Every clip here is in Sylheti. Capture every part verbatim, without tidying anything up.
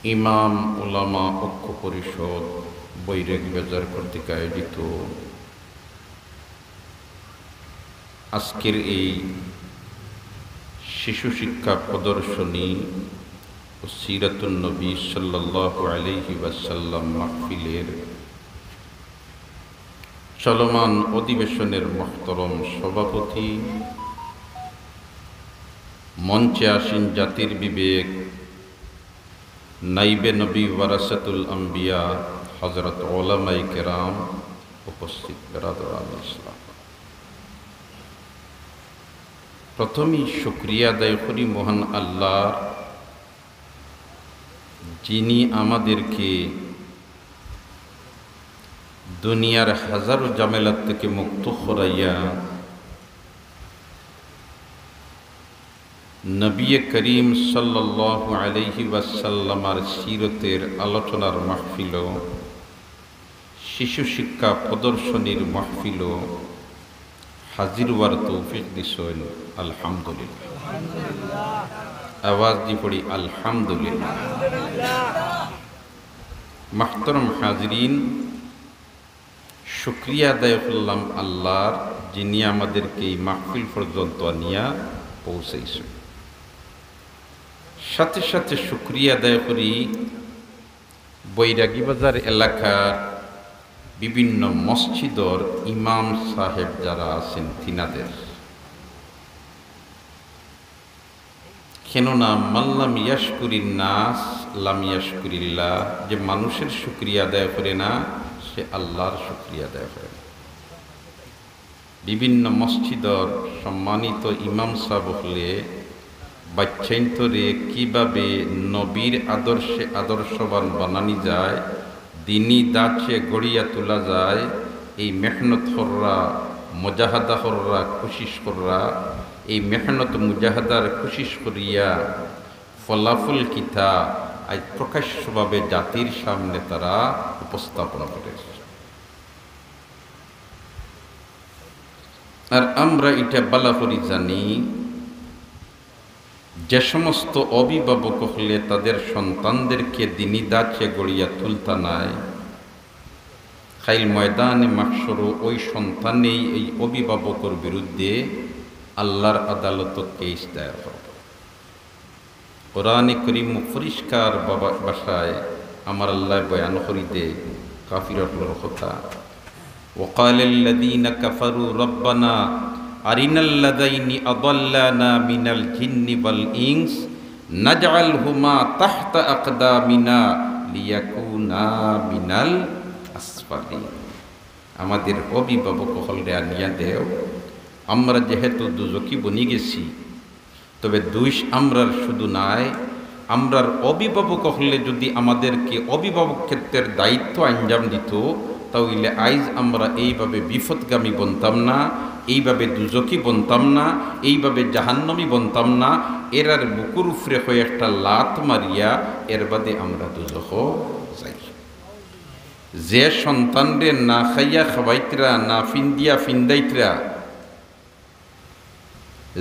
ইমাম উলামা ঐক্য পরিষদ বৈরাগীবাজার কর্তৃক আয়োজিত আজকের এই শিশু শিক্ষা প্রদর্শনী ও সিরাতুন নবী সাল্লাল্লাহু আলাইহি ওয়াসাল্লাম মাহফিলের চলমান অধিবেশনের মহতরম সভাপতি, মঞ্চে আসীন জাতির বিবেক, নাইবে নবী ওয়ারাসাতুল আম্বিয়া, হযরত ওলামায়ে কেরাম, উপস্থিত বেরাদরান ইসলাম। প্রথমেই শুকরিয়া আদায় করি মহান আল্লাহর, যিনি আমাদেরকে দুনিয়ার হাজারো ঝামেলা থেকে মুক্ত করাইয়া নবী করিম সাল্লাল্লাহু আলাইহি ওয়াসাল্লামর সিরতের আলোচনার মাহফিল, শিশু শিক্ষা প্রদর্শনীর মাহফিল হাজির হওয়ার তৌফিক দিছইন। আলহামদুলিল্লাহ। আওয়াজ দি পড়ি, আলহামদুলিল্লাহ। মাহতরম হাজিরিন, শুকরিয়া আদায় করলাম আল্লাহর, যিনি আমাদেরকে এই মাহফিল পর্যন্ত আনিয়া পৌঁছাইছইন। সাথে সাথে শুকরিয়া আদায় করি বৈরাগীবাজার এলাকার বিভিন্ন মসজিদর ইমাম সাহেব যারা আছেন তিনাদের, কেননা মাল্লাম ইয়াশকুরিন নাস লাম ইয়াশকুরিল্লাহ, যে মানুষের শুকরিয়া আদায় করে না, সে আল্লাহর শুকরিয়া আদায় করে না। বিভিন্ন মসজিদর সম্মানিত ইমাম সাহেব হকলে বাচ্চাইন্তরে কিভাবে নবীর আদর্শে আদর্শবান বানানি যায়, দিনী ধাঁচে গড়িয়া তোলা যায়, এই মেহনত কররা, মুজাহাদা কররা, কোশিশ কররা, এই মেহনত মুজাহাদার কোশিশ করিয়া ফলাফল কিতা আজ প্রকাশ্যভাবে জাতির সামনে তারা উপস্থাপন করে। আর আমরা ইটা ভালা করি জানি, যে সমস্ত অভিভাবক হকলে তাদের সন্তানদেরকে দিনী ধাঁচে গড়িয়া তুলতা নায়, কাইল ময়দানে মাহশরো ওই সন্তানেই এই অভিভাবকর বিরুদ্ধে আল্লাহর আদালতো কেস দায়ের করব। কোরআনে করিম পরিষ্কার বাবা-, ভাষায় আমার আল্লাহ বয়ান করি দে কাফির অকলর কথা। وقال الذين كفروا ربنا أرنا الذين أضلانا من الجن والإنس نجعلهما تحت أقدامنا ليكونا من الأسفلين। আমাদের অভিভাবক হকলরে আনিয়া দেও, আমরা যেহেতু দুজকি বনি গেছি, তবে দুষ আমরার শুধু নায়, আমরার অভিভাবক হকলে যদি আমাদেরকে অভিভাবকত্বের দায়িত্ব আঞ্জাম দিত, তাহলে আইজ আমরা এইভাবে বিপথগামী বনতাম না, এইভাবে দুজকি বনতাম না, এইভাবে জাহান্নামী বনতাম না। এরার বুকুর উপরে কয়েকটা লাত মারিয়া এর বাদে আমরা দুজখো যাই। যে সন্তানরে না খাইয়া খাওয়াইতরা, না ফিন্দিয়া ফিন্দাইতরা,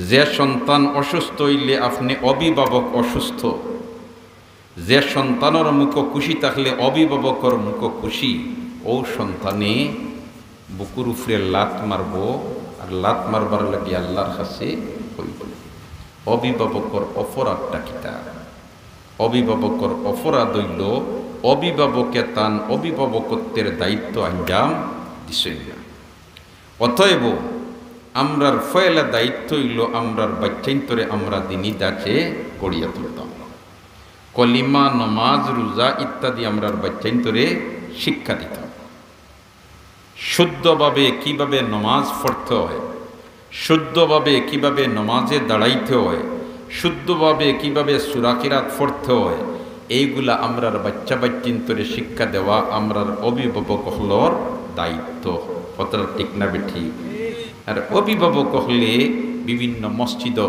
যে সন্তান অসুস্থ অইলে আপনে অভিভাবক অসুস্থ, যে সন্তানর মুখো খুশি থাকলে অভিভাবকর মুখো খুশি, অউ সন্তানে বুকুর উপরে লাত মারবো, আর লাত মারবার লাগি আল্লাহর কাছে কইবো। অভিভাবকর অপরাধটা কিতা? অভিভাবকর অপরাধ অইলো অভিভাবকে তান অভিভাবকত্বের দায়িত্ব আঞ্জাম দিছইন না। অতএব আমরার পয়লা দায়িত্ব অইলো আমরার বাইচ্চাইন্তরে আমরা দিনী ধাঁচে গড়িয়া তুলতাম। কলিমা, নমাজ, রোজা ইত্যাদি আমরার বাইচ্চাইন্তরে শিক্ষা দিতাম। শুদ্ধভাবে কিভাবে নমাজ পড়তে হয়, শুদ্ধভাবে কিভাবে নমাজে দাঁড়াইতে হয়, শুদ্ধভাবে কিভাবে সূরা কিরাত পড়তে হয়, এইগুলা আমরার বাইচ্চা বাইচ্চিন্তরে শিক্ষা দেওয়া আমরার অভিভাবক অকলর দায়িত্ব। কথাটা ঠিক না বেঠিক? আর অভিভাবক অকলে বিভিন্ন মসজিদো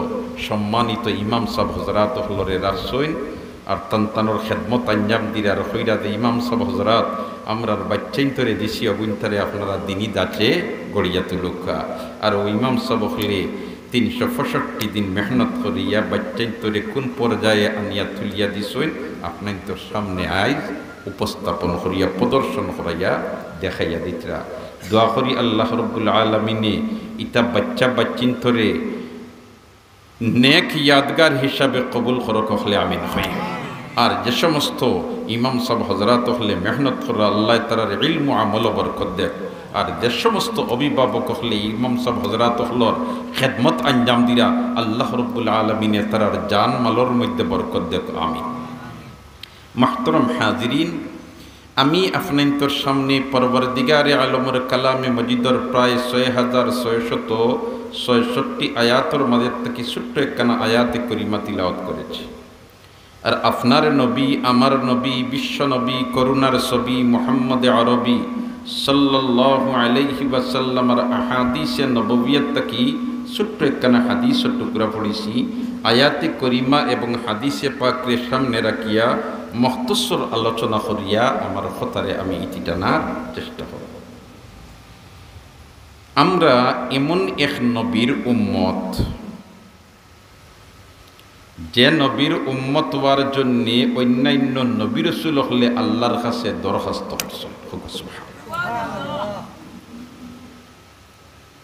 সম্মানিত ইমাম সাব হজরাত অকলরে রাখছইন, আর তান তানর খেদমত আঞ্জাম দিরা আর কইরা যে ইমাম সাব হজরাত, আমরার বাইচ্চাইন্তরে দিছি, অগুইনতারে আপনারা দিনী ধাঁচে গড়িয়া তুলুক্কা। আর অউ ইমাম সাব অকলে তিনশো পঁয়ষট্টি দিন মেহনত করিয়া বাচ্চাইন্তরে কুন পর্যায়ে আনিয়া তুলিয়া দিছইন, আপনাইন্তর সামনে আইজ উপস্থাপন করিয়া, প্রদর্শন করাইয়া দেখাইয়া দিতরা। দোয়া করি আল্লাহ রব্বুল আলামিনে ইতা বাচ্চা বাচ্চিন্তরে নেক ইয়াদগার হিসাবে কবুল করউক, হকলে আমিন কই। আর যে সমস্ত ইমাম সাব হজরাত অকলে মেহনত কররা, আল্লায় তারার ইলম আমলো বরকত দেউক। আর যে সমস্ত অভিভাবক অকলে ইমাম সাব হজরাত অকলর খেদমত আঞ্জাম দিরা, আল্লাহ রব্বুল আলামিনে তারার জান মালর মধ্যে বরকত দেউক, আমিন। মুহতারাম হাজিরিন, আমি আপনাইন্তর সামনে পরওয়ারদিগারে আলমর কালামে মজিদর প্রায় ছয় হাজার ছয়শত ছয়ষট্টি আয়াতর মাঝে থাকি ছোট্ট একখানা আয়াতে করিমা তিলাওয়াত করেছি। আর আপনার নবী, আমার নবী, বিশ্ব নবী, করুণার ছবি মুহাম্মদে আরবি সাল্লাল্লাহু আলাইহি ওয়াসাল্লামর আহাদিসে নববিয়ত থাকি ছোট্ট একখানা হাদিসর টুকরা পড়ছি। আয়াতে করিমা এবং হাদিসে পাকরে সামনে রাখিয়া মখতসর আলোচনা করিয়া আমার কথারে আমি ইতি টানার চেষ্টা করব। আমরা এমন এক নবীর উম্মত, যে নবীর উম্মত অওয়ার জন্যে অন্যান্য নবী রসুল অকলে আল্লাহর কাছে দরখাস্ত করছইন। সুবহানাল্লাহ।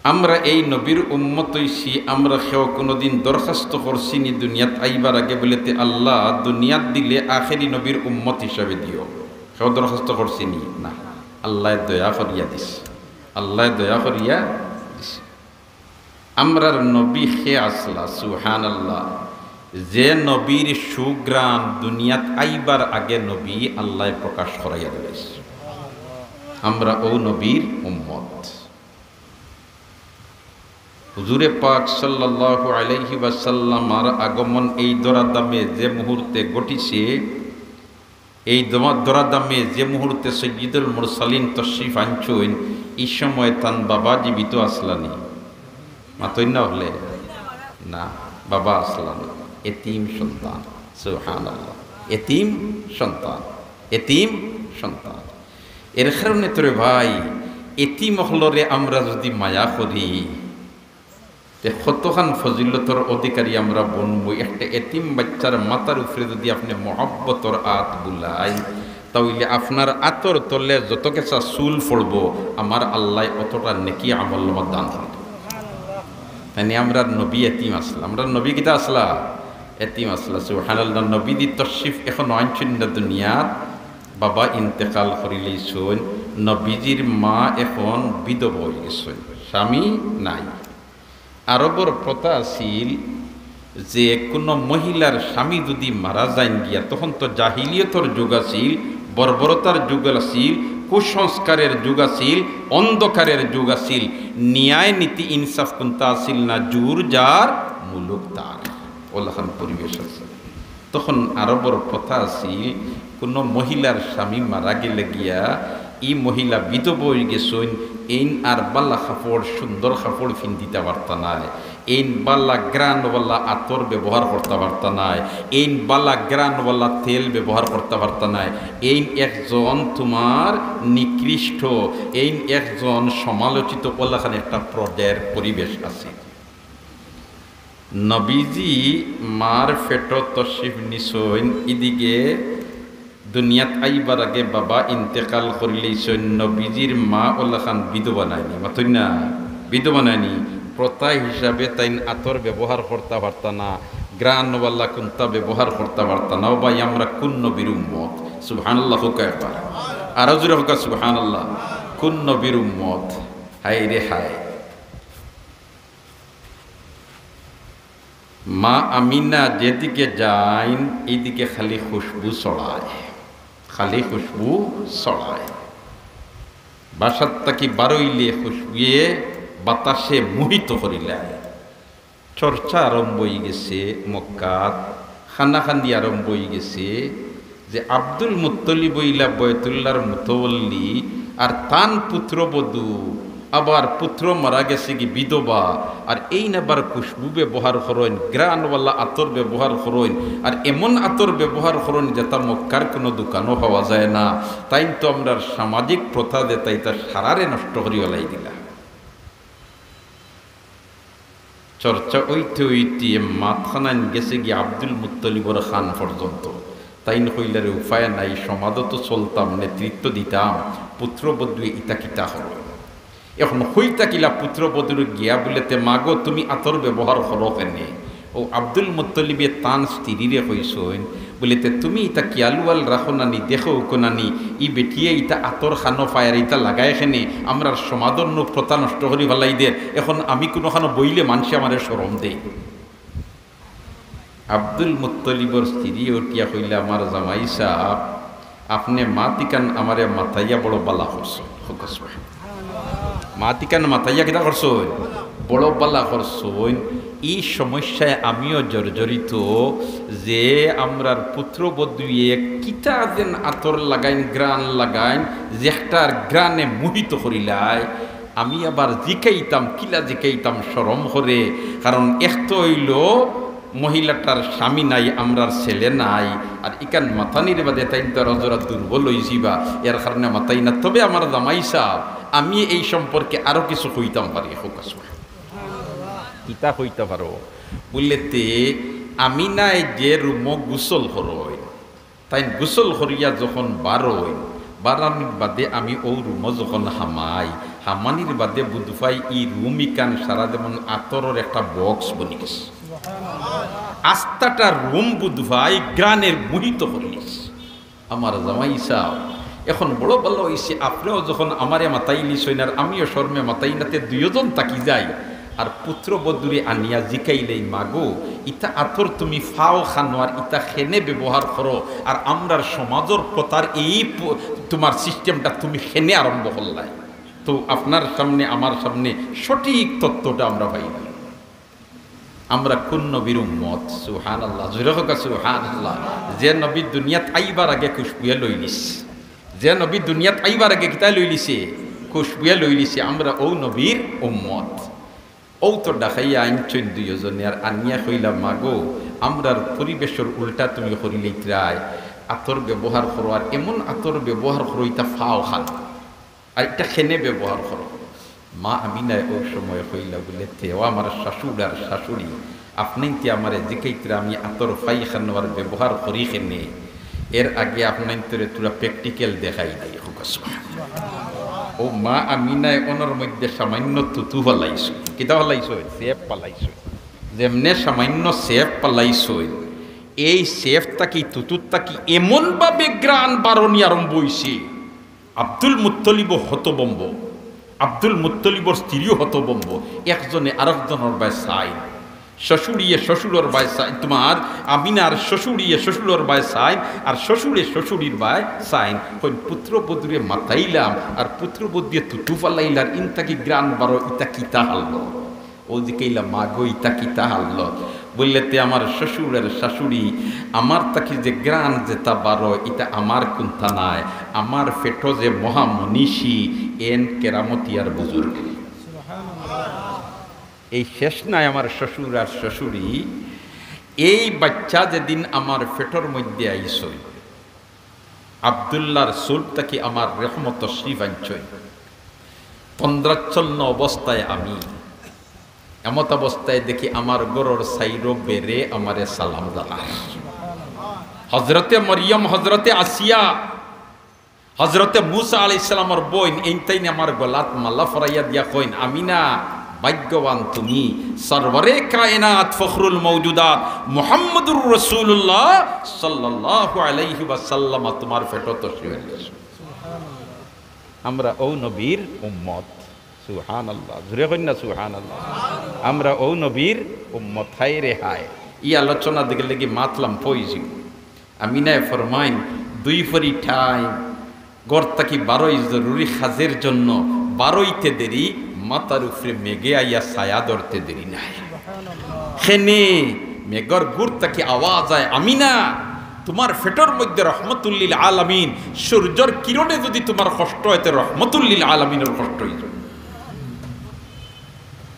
আমরা এই নবীর উম্মত অইছি, আমরা কেউ কুনুদিন দরখাস্ত করছি নি দুনিয়াত আইবার আগে বলে, "তে আল্লাহ, দুনিয়াত দিলে আখেরি নবীর উম্মত হিসাবে দিও"? কেউ দরখাস্ত করছি নি? না। আল্লায় দয়া করিয়া দিছে, আল্লায় দয়া করিয়া দিছে। আমরার নবী কে আছলা? সুবহানাল্লাহ। যে নবীর সুঘ্রাণ দুনিয়াত আইবার আগে নবী আল্লায় প্রকাশ করাইয়া দিছে, আমরা অউ নবীর উম্মত। হুজুরে পাক সাল্লাল্লাহু আলাইহি ওয়াসাল্লামর আগমন এই ধরাধামে যে মুহূর্তে ঘটিছে, এই ধরা-, ধরাধামে যে মুহূর্তে সৈয়দুল মুরসালিন তশরিফ আনছইন, ই সময় তান বাবা জীবিত আছলা নি? মাতইন না অকলে? না, বাবা আছলা নি। এতিম সন্তান। সুবহানাল্লাহ। এতিম সন্তান। এতিম সন্তান। এর কারণে তো রে ভাই, এতিম অকলরে আমরা যদি মায়া করি, তে কতখান ফজিলতর অধিকারী আমরা বনমু। একটা এতিম বাচ্চার মাথার উপরে যদি আপনে মহব্বতর আত বুলাইন, তা অইলে আপনার আতর তলে যত কেসা চুল পড়বো, আমার আল্লায় অতটা নেকি আমলনামাত দান করবো। তাইলে আমরার নবী এতিম আছলা, আমরার নবী কিতা আছলা? এতিম আছলা। সুবহানাল্লাহ। নবীজির তশরিফ এখনো আনছইন না দুনিয়াত, বাবা ইন্তেকাল করিলাইছইন, নবীজির মা এখন বিধবা অইগেছইন, স্বামী নাই। আরবর প্রথা আছিল যে কুনু মহিলার স্বামী যুদি মারা যাইন গিয়া, তখন তো জাহিলিয়তর যুগ আছিল, বর্বরতার যুগ আছিল, কুসংস্কারের যুগ আছিল, অন্ধকারের যুগ আছিল, ন্যায় নীতি ইনসাফ কুন্তা আছিল না, জুর যার মুলুক তার, অলাখান পরিবেশ আছিল। তখন আরবর প্রথা আছিল, কুনু মহিলার স্বামী মারা গেলে গিয়া, ই মহিলা বিধবা অইগেছইন, এইন আর বালা কাপড়, সুন্দর কাপড় ফিন্দিতা পারতা নায়, এইন বালা ঘ্রাণওয়ালা আতর ব্যবহার করতা পারতা নায়, এইন বালা ঘ্রাণওয়ালা তেল ব্যবহার করতা পারতা নায়, এইন একজন তুমার নিকৃষ্ট, এইন একজন সমালোচিত, অলাখান একটা পর্যায়ের পরিবেশ আছিল। নবীজি মার পেটো তশরিফ নিছইন, ইদিকে দুনিয়াত আইবার আগে বাবা ইন্তেকাল করিলাইছইন, নবীজির মা অলাখান বিধবা নায়নি, মাতইন না, বিধবা নায়নি। প্রথা হিসাবে তাইন আতর ব্যবহার করতা পারতা না, ঘ্রাণওয়ালা কুন্তা ব্যবহার করতা পারতা না। ও ভাই, আমরা কুন নবীর উম্মত? সুবহানাল্লাহ কউক্কা একবার, আরো জোরে কউক্কা সুবহানাল্লাহ। কুন নবীর উম্মত? হায় রে হায়। মা আমিনা যেদিকে যাইন, ইদিকে খালি খুশবু ছড়ায়, খালি খুশবু ছড়ায়। বাসাত থাকি বারইলে খুশবুয়ে বাতাসে মোহিত করিলায়। চর্চা আরম্ভ অইগেছে মক্কাত, কানাকানি আরম্ভ অইগেছে। যে আব্দুল মুত্তলিব অইলা বয়তুল্লাহর মুতওয়াল্লি, আর তান পুত্রবধূ, আবার পুত্র মারা গেছেগি বিধবা, আর এইন আবার খুশবু ব্যবহার করইন, ঘ্রাণওয়ালা আতর ব্যবহার করইন, আর এমন আতর ব্যবহার করইন যেটা মক্কার কুনু দোকানো পাওয়া যায় না। তাইন তো আমরার সামাজিক প্রথা যেটা, ইটা সারারে নষ্ট করি ফালাই দিলা। চর্চা অইতে অইতে মাতখানাইন গেছে গিয়া আব্দুল মুত্তলিবর খান পর্যন্ত। তাইন কইলা, "রে, উপায় নাই, সমাজো তো চলতাম, নেতৃত্ব দিতাম, পুত্রবধূয়ে ইতা কিতা করো?" এখন কইতা কিলা পুত্রবধূরে গিয়া বুলে, "তে মাগো, তুমি আতর ব্যবহার করো কেনে?" অউ আব্দুল মুত্তলিবে তান স্ত্রীরে কইছইন, বুলে, "তে তুমি ইতা খিয়াল-উয়াল রাখো না নি, দেখো উকো না নি, ই বেটিয়ে ইতা আতর খানো পায় আর ইতা লাগায় কেনে, আমরার সমাজর নু প্রথা নষ্ট করি ফালাই দের। এখন আমি কুনুখানো বইলে মানষে আমারে শরম দেয়।" আব্দুল মুত্তলিবর স্ত্রী উঠিয়া কইলা, "আমার জামাই সাব, আপনে মাতিকান আমারে মাতাইয়া বড় বালা করছইন।" মাতিকান মাতাইয়া কিতা করছইন? বড় বালা করছইন। ই সমস্যায় আমিও জর্জরিত যে আমরার পুত্রবধূয়ে কিতা যেন আতর লাগাইন, ঘ্রাণ লাগাইন, যেটার ঘ্রাণে মোহিত করিলায়। আমি আবার জিকাইতাম, কিলা জিকাইতাম শরম করে, কারণ এক তো অইলো মহিলাটার স্বামী নাই, আমরার ছেলে নাই, আর ইকান মাতানির বাদে তাইন তো আরো জরা দুর্বল অইযিবা, এর কারণে মাতাই না। তবে আমার জামাই সাব, আমি এই সম্পর্কে আরো কিছু কইতাম পারি। কিতা কইতা পারো? বুলে, "তে আমিনায় যে রুমো গোসল করইন, তাইন গোসল করিয়া যখন বারইন, বারানির বাদে আমি অউ রুমো যখন হামাই, হামানির বাদে বুধ পাই ই রুম ইকান সারা যেমন আতরর একটা বক্স বনি গেছে। আস্তাটা রুম বুধ পাই ঘ্রাণে মোহিত করিলিছে।" আমার জামাই সাব, এখন বড় বালা অইছে, আপনেও যখন আমারে মাতাইলিছইন আর আমিও শরমে মাতাই না, তে দুইওজন থাকি যাই। আর পুত্রবধূরে আনিয়া জিকাইলাই, "মাগো, ইতা আতর তুমি পাও খানো আর ইতা কেনে ব্যবহার করো, আর আমরার সমাজর প্রথার এই প-, তুমার সিস্টেমটা তুমি কেনে আরম্ভ করলায়?" তো আপনার সামনে, আমার সামনে সঠিক তত্ত্বটা আমরা পাইলাম। আমরা কুন নবীর উম্মত? সুবহানাল্লাহ, জোরে কউক্কা সুবহানাল্লাহ। যে নবী দুনিয়াত আইবার আগে খুশবুয়ে লইলিছে, যে নবী দুনিয়াত আইবার আগে কিতায় লইলিছে? খুশবুয়ে লইলিছে। আমরা অউ নবীর উম্মত। অউ তো ডাকাইয়া আনছইন দুইওজনে, আর আনিয়া কইলা, "মাগো, আমরার পরিবেশর উল্টা তুমি করিলাইতরায়, আতর ব্যবহার করো, আর এমন আতর ব্যবহার করো, ইতা পাও খানো।" আর ইতা কেনে ব্যবহার করো? মা আমিনায় অউ সময় কইলা বুলে, "তে অউ আমার শ্বশুর আর শাশুড়ি, আপনেইন্তে আমারে জিকাইতরা আমি আতর পাই খানো আর ব্যবহার করি কেনে, এর আগে আপনেইন্তরে থুড়া practical দেখাই দেই।" কউক্কা সুবহানাল্লাহ। অউ মা আমিনায় অনর মধ্যে সামান্য তুতু ফালাইছইন। কিতা ফালাইছইন? সেফ ফালাইছইন। যেমনে সামান্য সেফ ফালাইছইন, এই সেফ থাকি, তুতুর থাকি এমনভাবে ঘ্রাণ বারনি আরম্ভ অইছে, আব্দুল মুত্তলিবও হতভম্ব, আব্দুল মুত্তলিবর স্ত্রীও হতভম্ব। একজনে আরকজনর বায় চাইন, শ্বশুরিয়ে শ্বশুরর বায় চাইন, তুমার আমিনার শ্বশুরিয়ে শ্বশুরর বায় চাইন, আর শ্বশুরে শ্বশুরির বায় চাইন। কইন, "পুত্রবধূরে মাতাইলাম, আর পুত্রবধূয়ে তুতু ফালাইলার, ইন থাকি ঘ্রাণ বারো, ইতা কিতা হাল্লত?" অউ জিকাইলা, "মাগো, ইতা কিতা হাল্লত?" বুলে, "তে আমার শ্বশুর আর শাশুড়ি, আমার থাকি যে ঘ্রাণ যেতা বারো, ইতা আমার কুন্তা নায়, আমার পেটো যে মহামনীষী, এন কেরামতি আর বুজুর্গ।" এই শেষ নায় আমার শ্বশুর আর শাশুড়ি, এই বাইচ্চা যেদিন আমার পেটর মধ্যে আইছইন, আব্দুল্লাহর সুলব থাকি আমার রহমত তশরিফ আনছইন। তন্দ্রাচ্ছন্ন অবস্থায় আমি, এমতাবস্থায় দেখি আমার ঘরর চাইরো বেড়ে আমারে সালাম জানার। হজরতে মরিয়ম, হজরতে আসিয়া, হজরতে মুসা আলাইহিস সালামর বইন, এইনতাইন আমার গলাত মালা পরাইয়া দিয়া কইন, "আমিনা, ভাগ্যবান তুমি, সরওয়ারে কায়নাত, ফখরুল মওজুদাত, মুহাম্মদুর রাসূলুল্লাহ সাল্লাল্লাহু আলাইহি ওয়াসাল্লাম তুমার পেটো তশরিফ আনছইন।" আমরা অউ নবীর উম্মত। সুবহানাল্লাহ। জোরে কইন না সুবহানাল্লাহ। আমরা অউ নবীর উম্মত। হায় রে হায়। ই আলোচনা দিকে লাগি মাতলাম পয়জি। আমিনায় ফরমাইন, দুই ফরি টাইম ঘর থাকি বারই জরুরি কাজের জন্য, বারইতে দেরি, মাথার উপরে মেঘে আইয়া ছায়া ধরতে দেরি নাই। কেনে মেঘর গুড় থাকি আওয়াজ আয়, "আমিনা, তুমার পেটর মধ্যে রহমতুল্লিল আলামিন, সূর্যর কিরণে যদি তুমার কষ্ট অয়, তে রহমতুল্লিল আলামিনর কষ্ট অইযিবো।"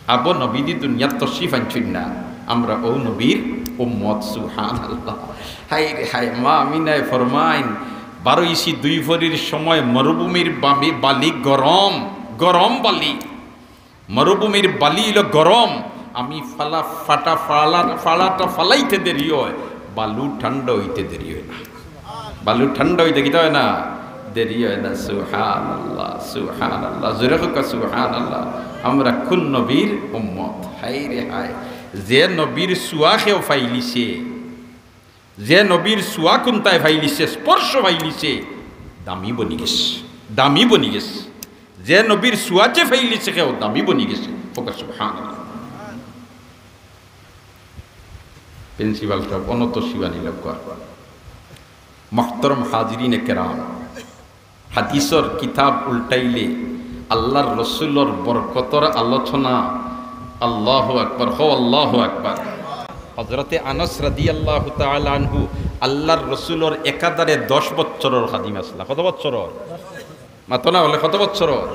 আবো নবীজি দুনিয়াত তশরিফ আনছইন না, আমরা অউ নবীর উম্মত। সুবহানাল্লাহ। হায় রে হায়, মা আমিনায় ফরমাইন, বারইছি দুই ফরির সময়, মরুভূমির বামি-, বালি গরম, গরম বালি। মরুভূমির বালি অইলো গরম, আমি ফালা ফাটা ফালা, ফালাটা ফালাইতে দেরি অয়, বালু ঠান্ডা অইতে দেরি অয় না। বালু ঠান্ডা অইতে কিতা অয় না? দেরি অয় না। সুবহানাল্লাহ, সুবহানাল্লাহ, জোরে কউক্কা সুবহানাল্লাহ। আমরা কুন নবীর উম্মত? হায় রে হায়, যে নবীর ছোঁয়া কেউ পাইলিছে, যে নবীর ছোঁয়া কুন্তায় পাইলিছে, স্পর্শ পাইলিছে, দামি বনি গেছে, দামি বনি গেছে। যে নবীর ছোঁয়া যে পাইলিছে কেউ, দামি বনি গেছে। কউক্কা সুবহানাল্লাহ। প্রিন্সিপাল সাব, অনত শিবানী লউক্কা। মুহতারাম হাজিরিনে কেরাম, হাদিসর কিতাব উল্টাইলে আল্লার রসুলর বরকতর আলোচনা। আল্লাহু আকবার, কও আল্লাহু আকবার। হযরতে আনাস রাদিয়াল্লাহু তাআলা আনহু আল্লার রসুলর একাধারে দশ বছরর খাদিম আছলা। কত বছরর? মাতো না অইলে কত বছরর?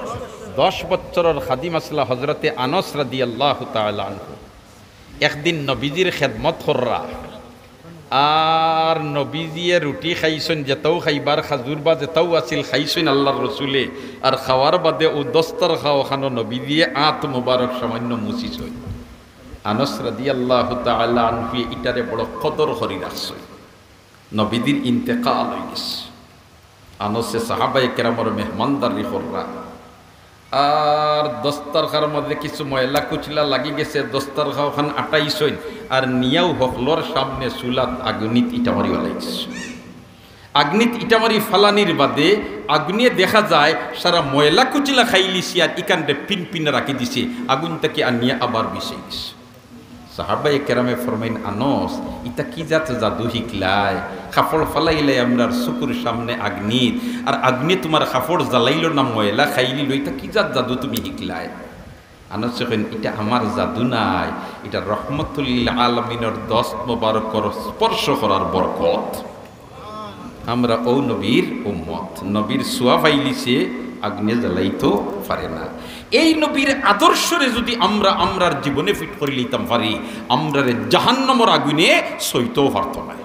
দশ বছরর খাদিম আছলা হযরতে আনাস রাদিয়াল্লাহু তাআলা আনহু। একদিন নবীজির খেদমত কররা, আর নবীজিয়ে রুটি খাইছইন, যেতাউ খাইবার খাজুর বা যেতাউ আছিল খাইছইন আল্লার রসুলে, আর খাওয়ার বাদে অউ দস্তরখাওখানো নবীজিয়ে আত মুবারক সামাইন্য মুছিছইন। আনাস রাদিয়াল্লাহু তাআলা আনহুয়ে ইটারে বড় কদর করি রাখছইন। নবীজির ইন্তেকাল অইগেছে। আনাসে সাহাবায়ে কেরামর মেহমানদারি কররা। আর দস্তরখার মাঝে কিছু ময়লা কুচলা লাগি গেছে, দস্তরখাওখান আটাইছইন, আর নিয়াউ হকলর সামনে চুলাত আগুনিত ইটা মারি ফালাইছে। আগুনিত ইটা মারি ফালানির বাদে আগুনিয়ে দেখা যায় সারা ময়লা কুচলা খাইলিছে, আর ইখানরে পিন পিন রাখি দিছে, আগুন থাকি আনিয়া আবার বিষাই দিছে। সাহাবায়ে কেরামে ফরমাইন, "আনাস, ইতা কি জাত জাদু হিকলায়? কাপড় ফালাইলায় আমরার চকুর সামনে আগুনিত, আর আগুনিয়ে তুমার কাপড় জ্বালাইলো না, ময়লা খাইলিলো, ইতা কি জাত জাদু তুমি হিকলায়?" আনাসে কইন, "ইটা আমার জাদু নায়, ইটা রহমতুল্লিল আলামিনর দস্ত মোবারকর স্পর্শ করার বরকত।" আমরা অউ নবীর উম্মত, নবীর ছোঁয়া পাইলিছে, আগুনে জ্বালাইতো পারে না। এই নবীর আদর্শরে যুদি আমরা আমরার জীবনে ফিট করি লইতাম পারি, আমরারে জাহান্নামর আগুনে ছইতেও পারতো নায়।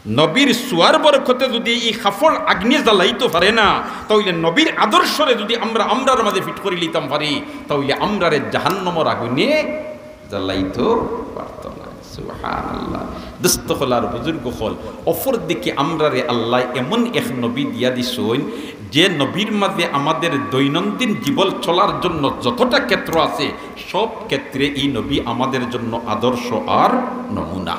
নবীর ছোঁয়ার বরকতে যুদি ই কাপড় আগুনে জ্বালাইতো পারে না, তাইলে নবীর আদর্শরে যুদি আমরা আমরার মাঝে ফিট করি লইতাম পারি, তাইলে আমরারে জাহান্নামর আগুনে জ্বালাইতো পারতো নায়। সুবহানাল্লাহ। দোস্ত অকল আর বুজুর্গ অকল, অপর দিকে আমরারে আল্লায় এমন এক নবী দিয়া দিছইন, যে নবীর মাঝে আমাদের দৈনন্দিন জীবন চলার জন্য যতটা ক্ষেত্র আছে, সব ক্ষেত্রে ই নবী আমাদের জন্য আদর্শ আর নমুনা।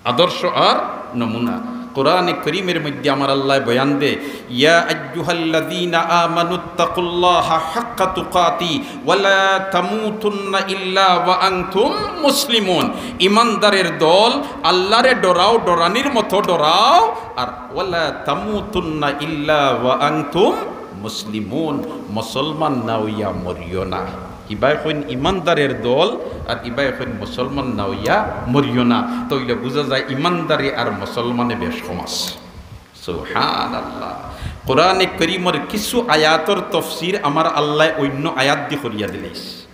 আদর্শ আর নমুনা। কোরআনে করিমের মধ্যে আমার আল্লায় বয়ান দে, "ইয়া আইয়ুহাল্লাযীনা আমানুত্তাকুল্লাহা হাক্কা তুকাতি ওয়া লা তামুতুন্না ইল্লা ওয়া আনতুম মুসলিমুন।" ইমানদারের দল, আল্লারে ডরাও, ডরানির মতো ডরাও, আর "ওয়া লা তামুতুন্না ইল্লা ওয়া আনতুম মুসলিমুন", মুসলমান না অইয়া মরিও না। ইবায় কইন ইমানদারের দল, আর ইবায় কইন মুসলমান না অইয়া মরিও না। তাইলে বুঝা যায় ইমানদারি আর মুসলমানে বেশ কম আছে। সুবহানাল্লাহ। কোরআনে করিমর কিছু আয়াতর তফসির আমার আল্লায় অইন্য আয়াত দি করিয়া দিলাইছে।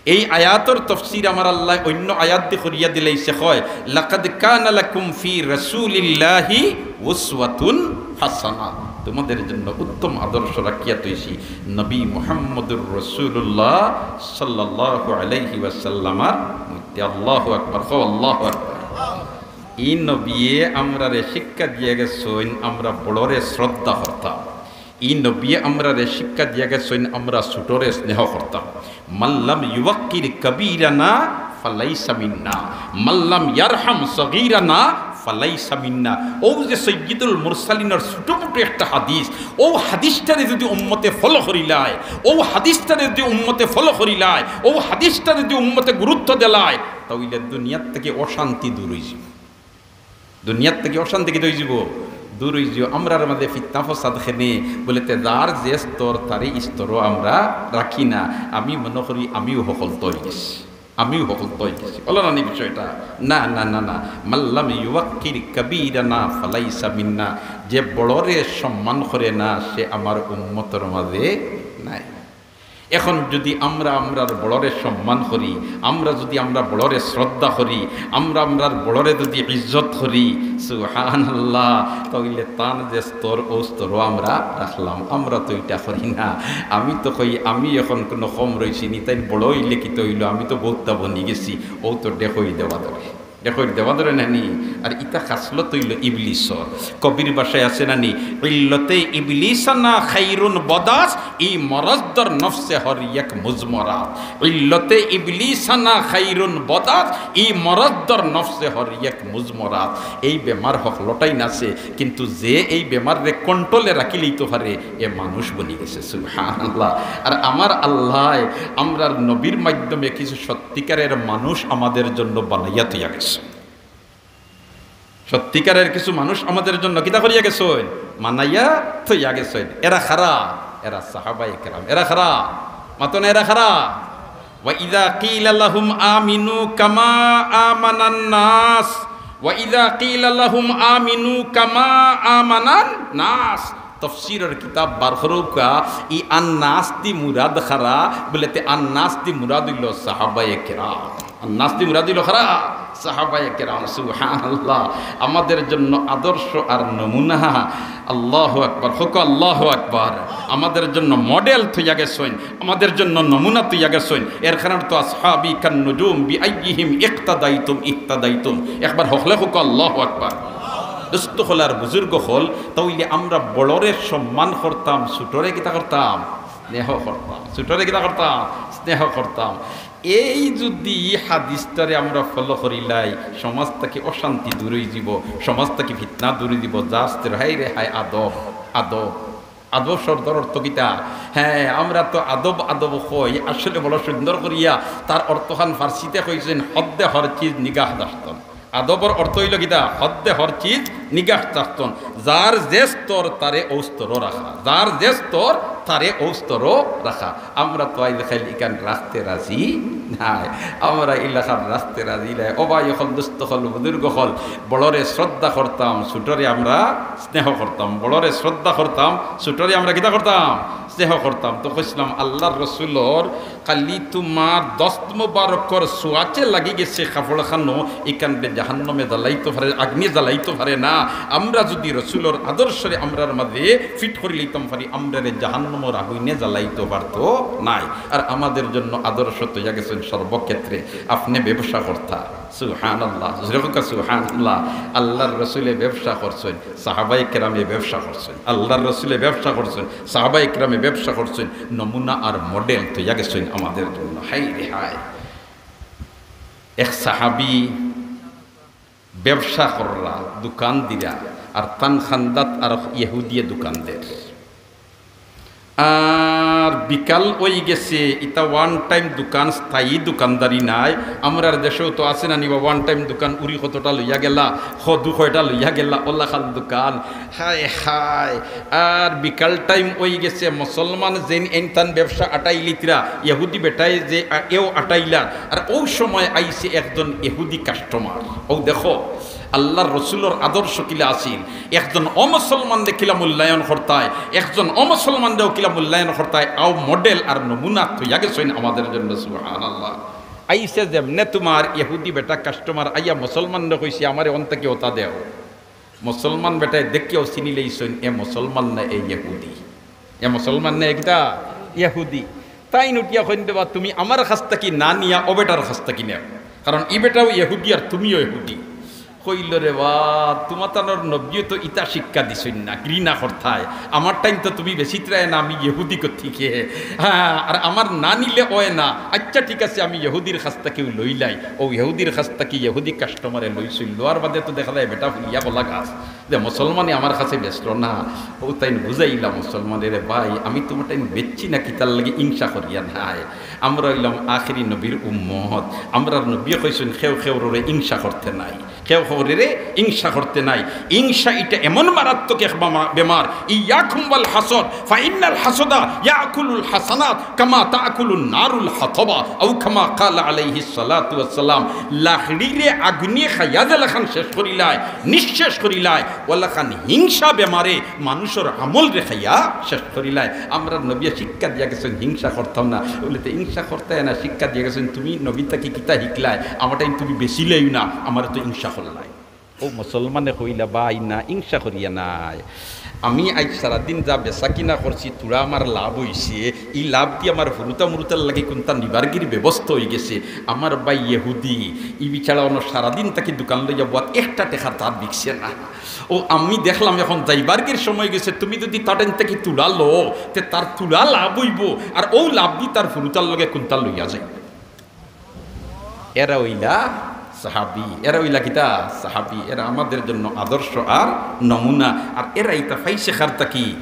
এই আয়াতর তফসির আমার আল্লায় অইন্য আয়াত দি করিয়া দিলাইছে, কয়, "লাকাদ কানা লাকুম ফি রাসূলিল্লাহি উসওয়াতুন হাসানাহ।" তোমাদের জন্য উত্তম আদর্শ রাখিয়া থইছি নবী মুহাম্মদুর রাসূলুল্লাহ সাল্লাল্লাহু আলাইহি ওয়াসাল্লামর মধ্যে। আল্লাহু আকবার, কও আল্লাহু আকবার। ই নবিয়ে আমরারে শিক্ষা দিয়া গেছইন, আমরা বড়রে শ্রদ্ধা করতাম। ই নবিয়ে আমরারে শিক্ষা দিয়া গেছইন, আমরা ছোটরে স্নেহ করতাম। "মান লাম ইউওয়াক্কির কাবীরানা ফালাইসা মিন্না, মান লাম ইয়ারহাম সগীরানা ফালাইসা মিন্না।" অউ যে সাইয়্যিদুল মুরসালিনর ছোট মোটো একটা হাদিস, অউ হাদিসটারে যুদি উম্মতে follow করিলায়, অউ হাদিসটারে যুদি উম্মতে follow করিলায়, অউ হাদিসটারে যুদি উম্মতে গুরুত্ব দিলায়, তাইলে দুনিয়ার থাকি অশান্তি দূর অইযিবো। দুনিয়ার থাকি অশান্তি কিতা অইযিবো? দূর অইযিবো। আমরার মাঝে ফিতনা ফসাদ কেনে, বুলে তে যার যে স্তর, তারে স্তরও আমরা রাখি না। আমি মনো করি আমিও হকলতা অইগেছি, আমিও হকলতা অইগেছি। অলা নানি বিষয়টা? না, না, না, না। "মান লাম ইউওয়াক্কির কাবীরানা ফালাইসা মিন্না।" যে বড়রে সম্মান করে না, সে আমার উম্মতর মাঝে নাই। এখন যুদি আমরা আমরার বড়রে সম্মান করি, আমরা যুদি আমরা বড়রে শ্রদ্ধা করি, আমরা আমরার বড়রে যুদি ইজ্জত করি, সুবহানাল্লাহ, তাইলে তান যে স্তর, অউ স্তরও আমরা রাখলাম। আমরা তো ইটা করি না। আমি তো কই, আমি এখন কুনু কম রইছি নি, তাইন বড় অইলে কিতা অইলো, আমি তো বউততা বনি গেছি। অউ তো ডেকইর দেওয়া ধরে। ডেকইর দেওয়া ধরে না নি? আর ইতা খাসলত অইলো ইবলিসর। কবির ভাষায় আছে না নি, ইল্লতে ইবলিসানা খাইরুন বদাস, ই মরদ্দর নফসে হর এক মুজমরাত। ইল্লতে ইবলিসানা খাইরুন বদাস, ই মরদ্দর নফসে হর এক মুজমরাত। এই বেমার হকলটাইন আছে, কিন্তু যে এই বেমাররে কন্ট্রোলে রাখিলিতো পারে, এ মানুষ বনি গেছে। সুবহানাল্লাহ। আর আমার আল্লায় আমরার নবীর মাধ্যমে কিছু সত্যিকারের মানুষ আমাদের জন্য বানাইয়া থইয়া গেছে। সত্যিকারের কিছু মানুষ আমাদের জন্য কিতা করিয়া গেছইন? বানাইয়া থইয়া গেছইন। এরা কারা? এরা সাহাবায়ে কেরাম। এরা কারা? মাতো না, এরা কারা? ওয়া ইযা কিলা লাহুম আমিনু কামা আমানান নাস, ওয়া ইযা কিলা লাহুম আমিনু কামা আমানান নাস। তফসিরর কিতাব বার করউক্কা, ই আন নাস দি মুরাদ কারা? বলে তে আন নাস দি মুরাদ অইলো সাহাবায়ে কেরাম। আন নাস দি মুরাদ অইলো কারা? সাহাবায়ে কেরাম। সুবহানাল্লাহ। আমাদের জন্য আদর্শ আর নমুনা। আল্লাহু আকবার। কউক্কা আল্লাহু আকবার। আমাদের জন্য মডেল থইয়া গেছইন, আমাদের জন্য নমুনা থইয়া গেছইন। এর কারণে তো আসহাবি কান নুজুম বিআইয়িহিম ইক্তাদাইতুম ইহতাদাইতুম। একবার হকলে কউক্কা আল্লাহু আকবার। দোস্ত অকল আর বুজুর্গ অকল, তাইলে আমরা বড়রে সম্মান করতাম, ছুটরে কিতা করতাম? স্নেহ করতাম। ছুটরে কিতা করতাম? স্নেহ করতাম। এই যুদি হাদিসটারে আমরা ফলো করিলাই, সমাজ থাকি অশান্তি দূর অইযিবো, সমাজ থাকি ফিতনা দূর অইযিবো। যা আস্তে হায় রে হায়, আদব, আদব, আদব শব্দর অর্থ কিতা? হ্যাঁ, আমরা তো আদব আদব কই, আসলে বড় সুন্দর করিয়া তার অর্থখান ফার্সিতে কইছইন, হদ্দে হর চিজ নিগাহ দাস্তন। আদবর অর্থ অইলো কিতা? হদ্দে হর চিজ নিগাহ দাস্তন। যার যে স্তর তারে অউ স্তরও রাখা, যার যে স্তর তারে অউ স্তরও রাখা। আমরা তো আইজকাইল ইখান রাখতে রাজি নায়, আমরা ইলাখান রাখতে রাজি নায়। ও ভাই অকল, দোস্ত অকল, বুজুর্গ অকল, বড়রে শ্রদ্ধা করতাম, ছুটরে আমরা স্নেহ করতাম, বড়রে শ্রদ্ধা করতাম, ছুটরে আমরা কিতা করতাম? স্নেহ করতাম। তো কইছলাম আল্লার রসুলর খালি তুমার দস্ত মোবারকর ছোঁয়াচে লাগি গেছে কাপড় খানো, ইখানরে জাহান্নামে জ্বালাইতো পারে, আগ্নি জ্বালাইতো পারে না। আমরা যুদি রসুলর আদর্শরে আমরার মাঝে ফিট করিলিতাম পারি, আমরারে জাহান্নামর আগুইনে জ্বালাইতো পারতো নায়। আর আমাদের জন্য আদর্শ থইয়া গেছইন সর্বক্ষেত্রে। আপনে ব্যবসা করতা, সুবহানাল্লাহ, জোরে কউক্কা সুবহানাল্লাহ। আল্লার রসুলে ব্যবসা করছইন, সাহাবায়ে কেরামে ব্যবসা করছইন, আল্লার রসুলে ব্যবসা করছইন, সাহাবায়ে কেরামে ব্যবসা করছইন, নমুনা আর মডেল থইয়া গেছইন আমাদের জন্য। হায় রে হায়। এক সাহাবি ব্যবসা কররা, দোকান দিরা, আর তান খান্দাত আর ইহুদিয়ে দোকান দের। আর বিকাল অই গেছে, ইতা one time দোকান, স্থায়ী দোকানদারি নায়। আমরার দেশেও তো আছে না নি বা, one time দোকান, উরি কতটা লইয়া গেলা, খদু কয়টা লইয়া গেলা, অলাখান দোকান। হায় হায়। আর বিকাল time অই গেছে, মুসলমান যেইন এইন তান ব্যবসা আটাইলিতরা, ইহুদি বেটায় যে আ-, এও আটাইলা। আর অউ সময় আইছে একজন ইহুদি কাস্টমার। অউ দেখো, আল্লার রসুলর আদর্শ কিলা আছিল। একজন অমুসলমানরে কিলা মূল্যায়ন করতায়, একজন অমুসলমানরেও কিলা মূল্যায়ন করতায়, অউ মডেল আর নমুনা থইয়া গেছইন আমাদের জন্য। সুবহানাল্লাহ। আইছে যেমনে তুমার ইহুদি বেটা কাস্টমার আইয়া মুসলমানরে কইছে, "আমারে অন থাকি অতা দেও।" মুসলমান বেটায় দেখিয়াউ চিনিলাইছইন, এ মুসলমান না, এ ইহুদি। এ মুসলমান না, এ কিতা? ইহুদি। তাইন উঠিয়া কইন, "রে বা, তুমি আমার কাছ থাকি না নিয়া অউ বেটার কাছ থাকি নেও, কারণ ই বেটাও ইহুদি আর তুমিও ইহুদি।" কইলো, "রে বা, তুমাতানর নবীয়ে তো ইতা শিক্ষা দিছইন না, ঘৃণা করতায়। আমার টাইম তো তুমি বেচিতরায় না, আমি ইহুদি গতিকে। হ্যাঁ, আর আমার না নিলে অয় না। আইচ্ছা, ঠিক আছে, আমি ইহুদির কাছ থাকিউ লইলাই।" অউ ইহুদির কাছ থাকি ইহুদি কাস্টমারে লইছইন, লওয়ার বাদে তো দেখা যায় বেটা ফুলিয়া কলা গাছ। যে মুসলমানে আমার কাছে বেচলো না, অউ তাইন বুঝাইলা মুসলমানরে, "রে ভাই, আমি তুমার টাইম বেচছি না কিতার লাগি, হিংসা করিয়া নায়। আমরা অইলাম আখেরি নবীর উম্মত। আমরার নবীয়ে কইছইন, কেউ কেউররে হিংসা করতে নাই।" কেউ কাউরে হিংসা করতে নাই। হিংসা ইটা এমন মারাত্মক এক বামা-, বেমার। ইয়াকুম ওয়াল হাসদ, ফাইন্নাল হাসদা ইয়াকুলুল হাসানাত কামা তাকুলুন নারুল হাতাবা, আও কামা কালা আলাইহিস সালাতু ওয়াস সালাম। লাকড়িরে আগুনে খাইয়া যেলাখান শেষ করিলায়, নিঃশেষ করিলায়, ওলাখান হিংসা বেমারে মানুষর আমলরে খাইয়া শেষ করিলায়। আমরার নবীয়ে শিক্ষা দিয়া গেছইন, হিংসা করতাম না। বলে, "তে হিংসা করতায় না, শিক্ষা দিয়া গেছইন, তুমি নবী থাকি কিতা হিকলায়? আমারটাই তুমি বেচিলাইও না, আমারে তো হিংসা করলায়।" ও মুসলমানে কইলা, "ভাই না, হিংসা করিয়া নায়। আমি আইজ সারাদিন যা বেচা কিনা করছি, থুড়া আমার লাভ অইছে, ই লাভ দি আমার হুরুতা মুরুতার লাগি কুন্তা নিবারগির ব্যবস্থা অইগেছে। আমার ভাই ইহুদি, ই বেচারা অনো সারাদিন থাকি দোকান লইয়া বওয়াত, একটা টেকা তার বিকছে না।" ও আমি দেখলাম এখন যাইবারগির সময় গেছে, তুমি যুদি তার টাইন থাকি থুড়া লও, তে তার থুড়া লাভ অইবো, আর অউ লাভ দি তার হুরুতার লগে কুন্তা লইয়া যাইবো। এরা অইলা সাহাবী, এরা অইলা কিতা? সাহাবী। এরা আমাদের জন্য আদর্শ আর নমুনা। আর এরা ইতা পাইছে কার থাকি?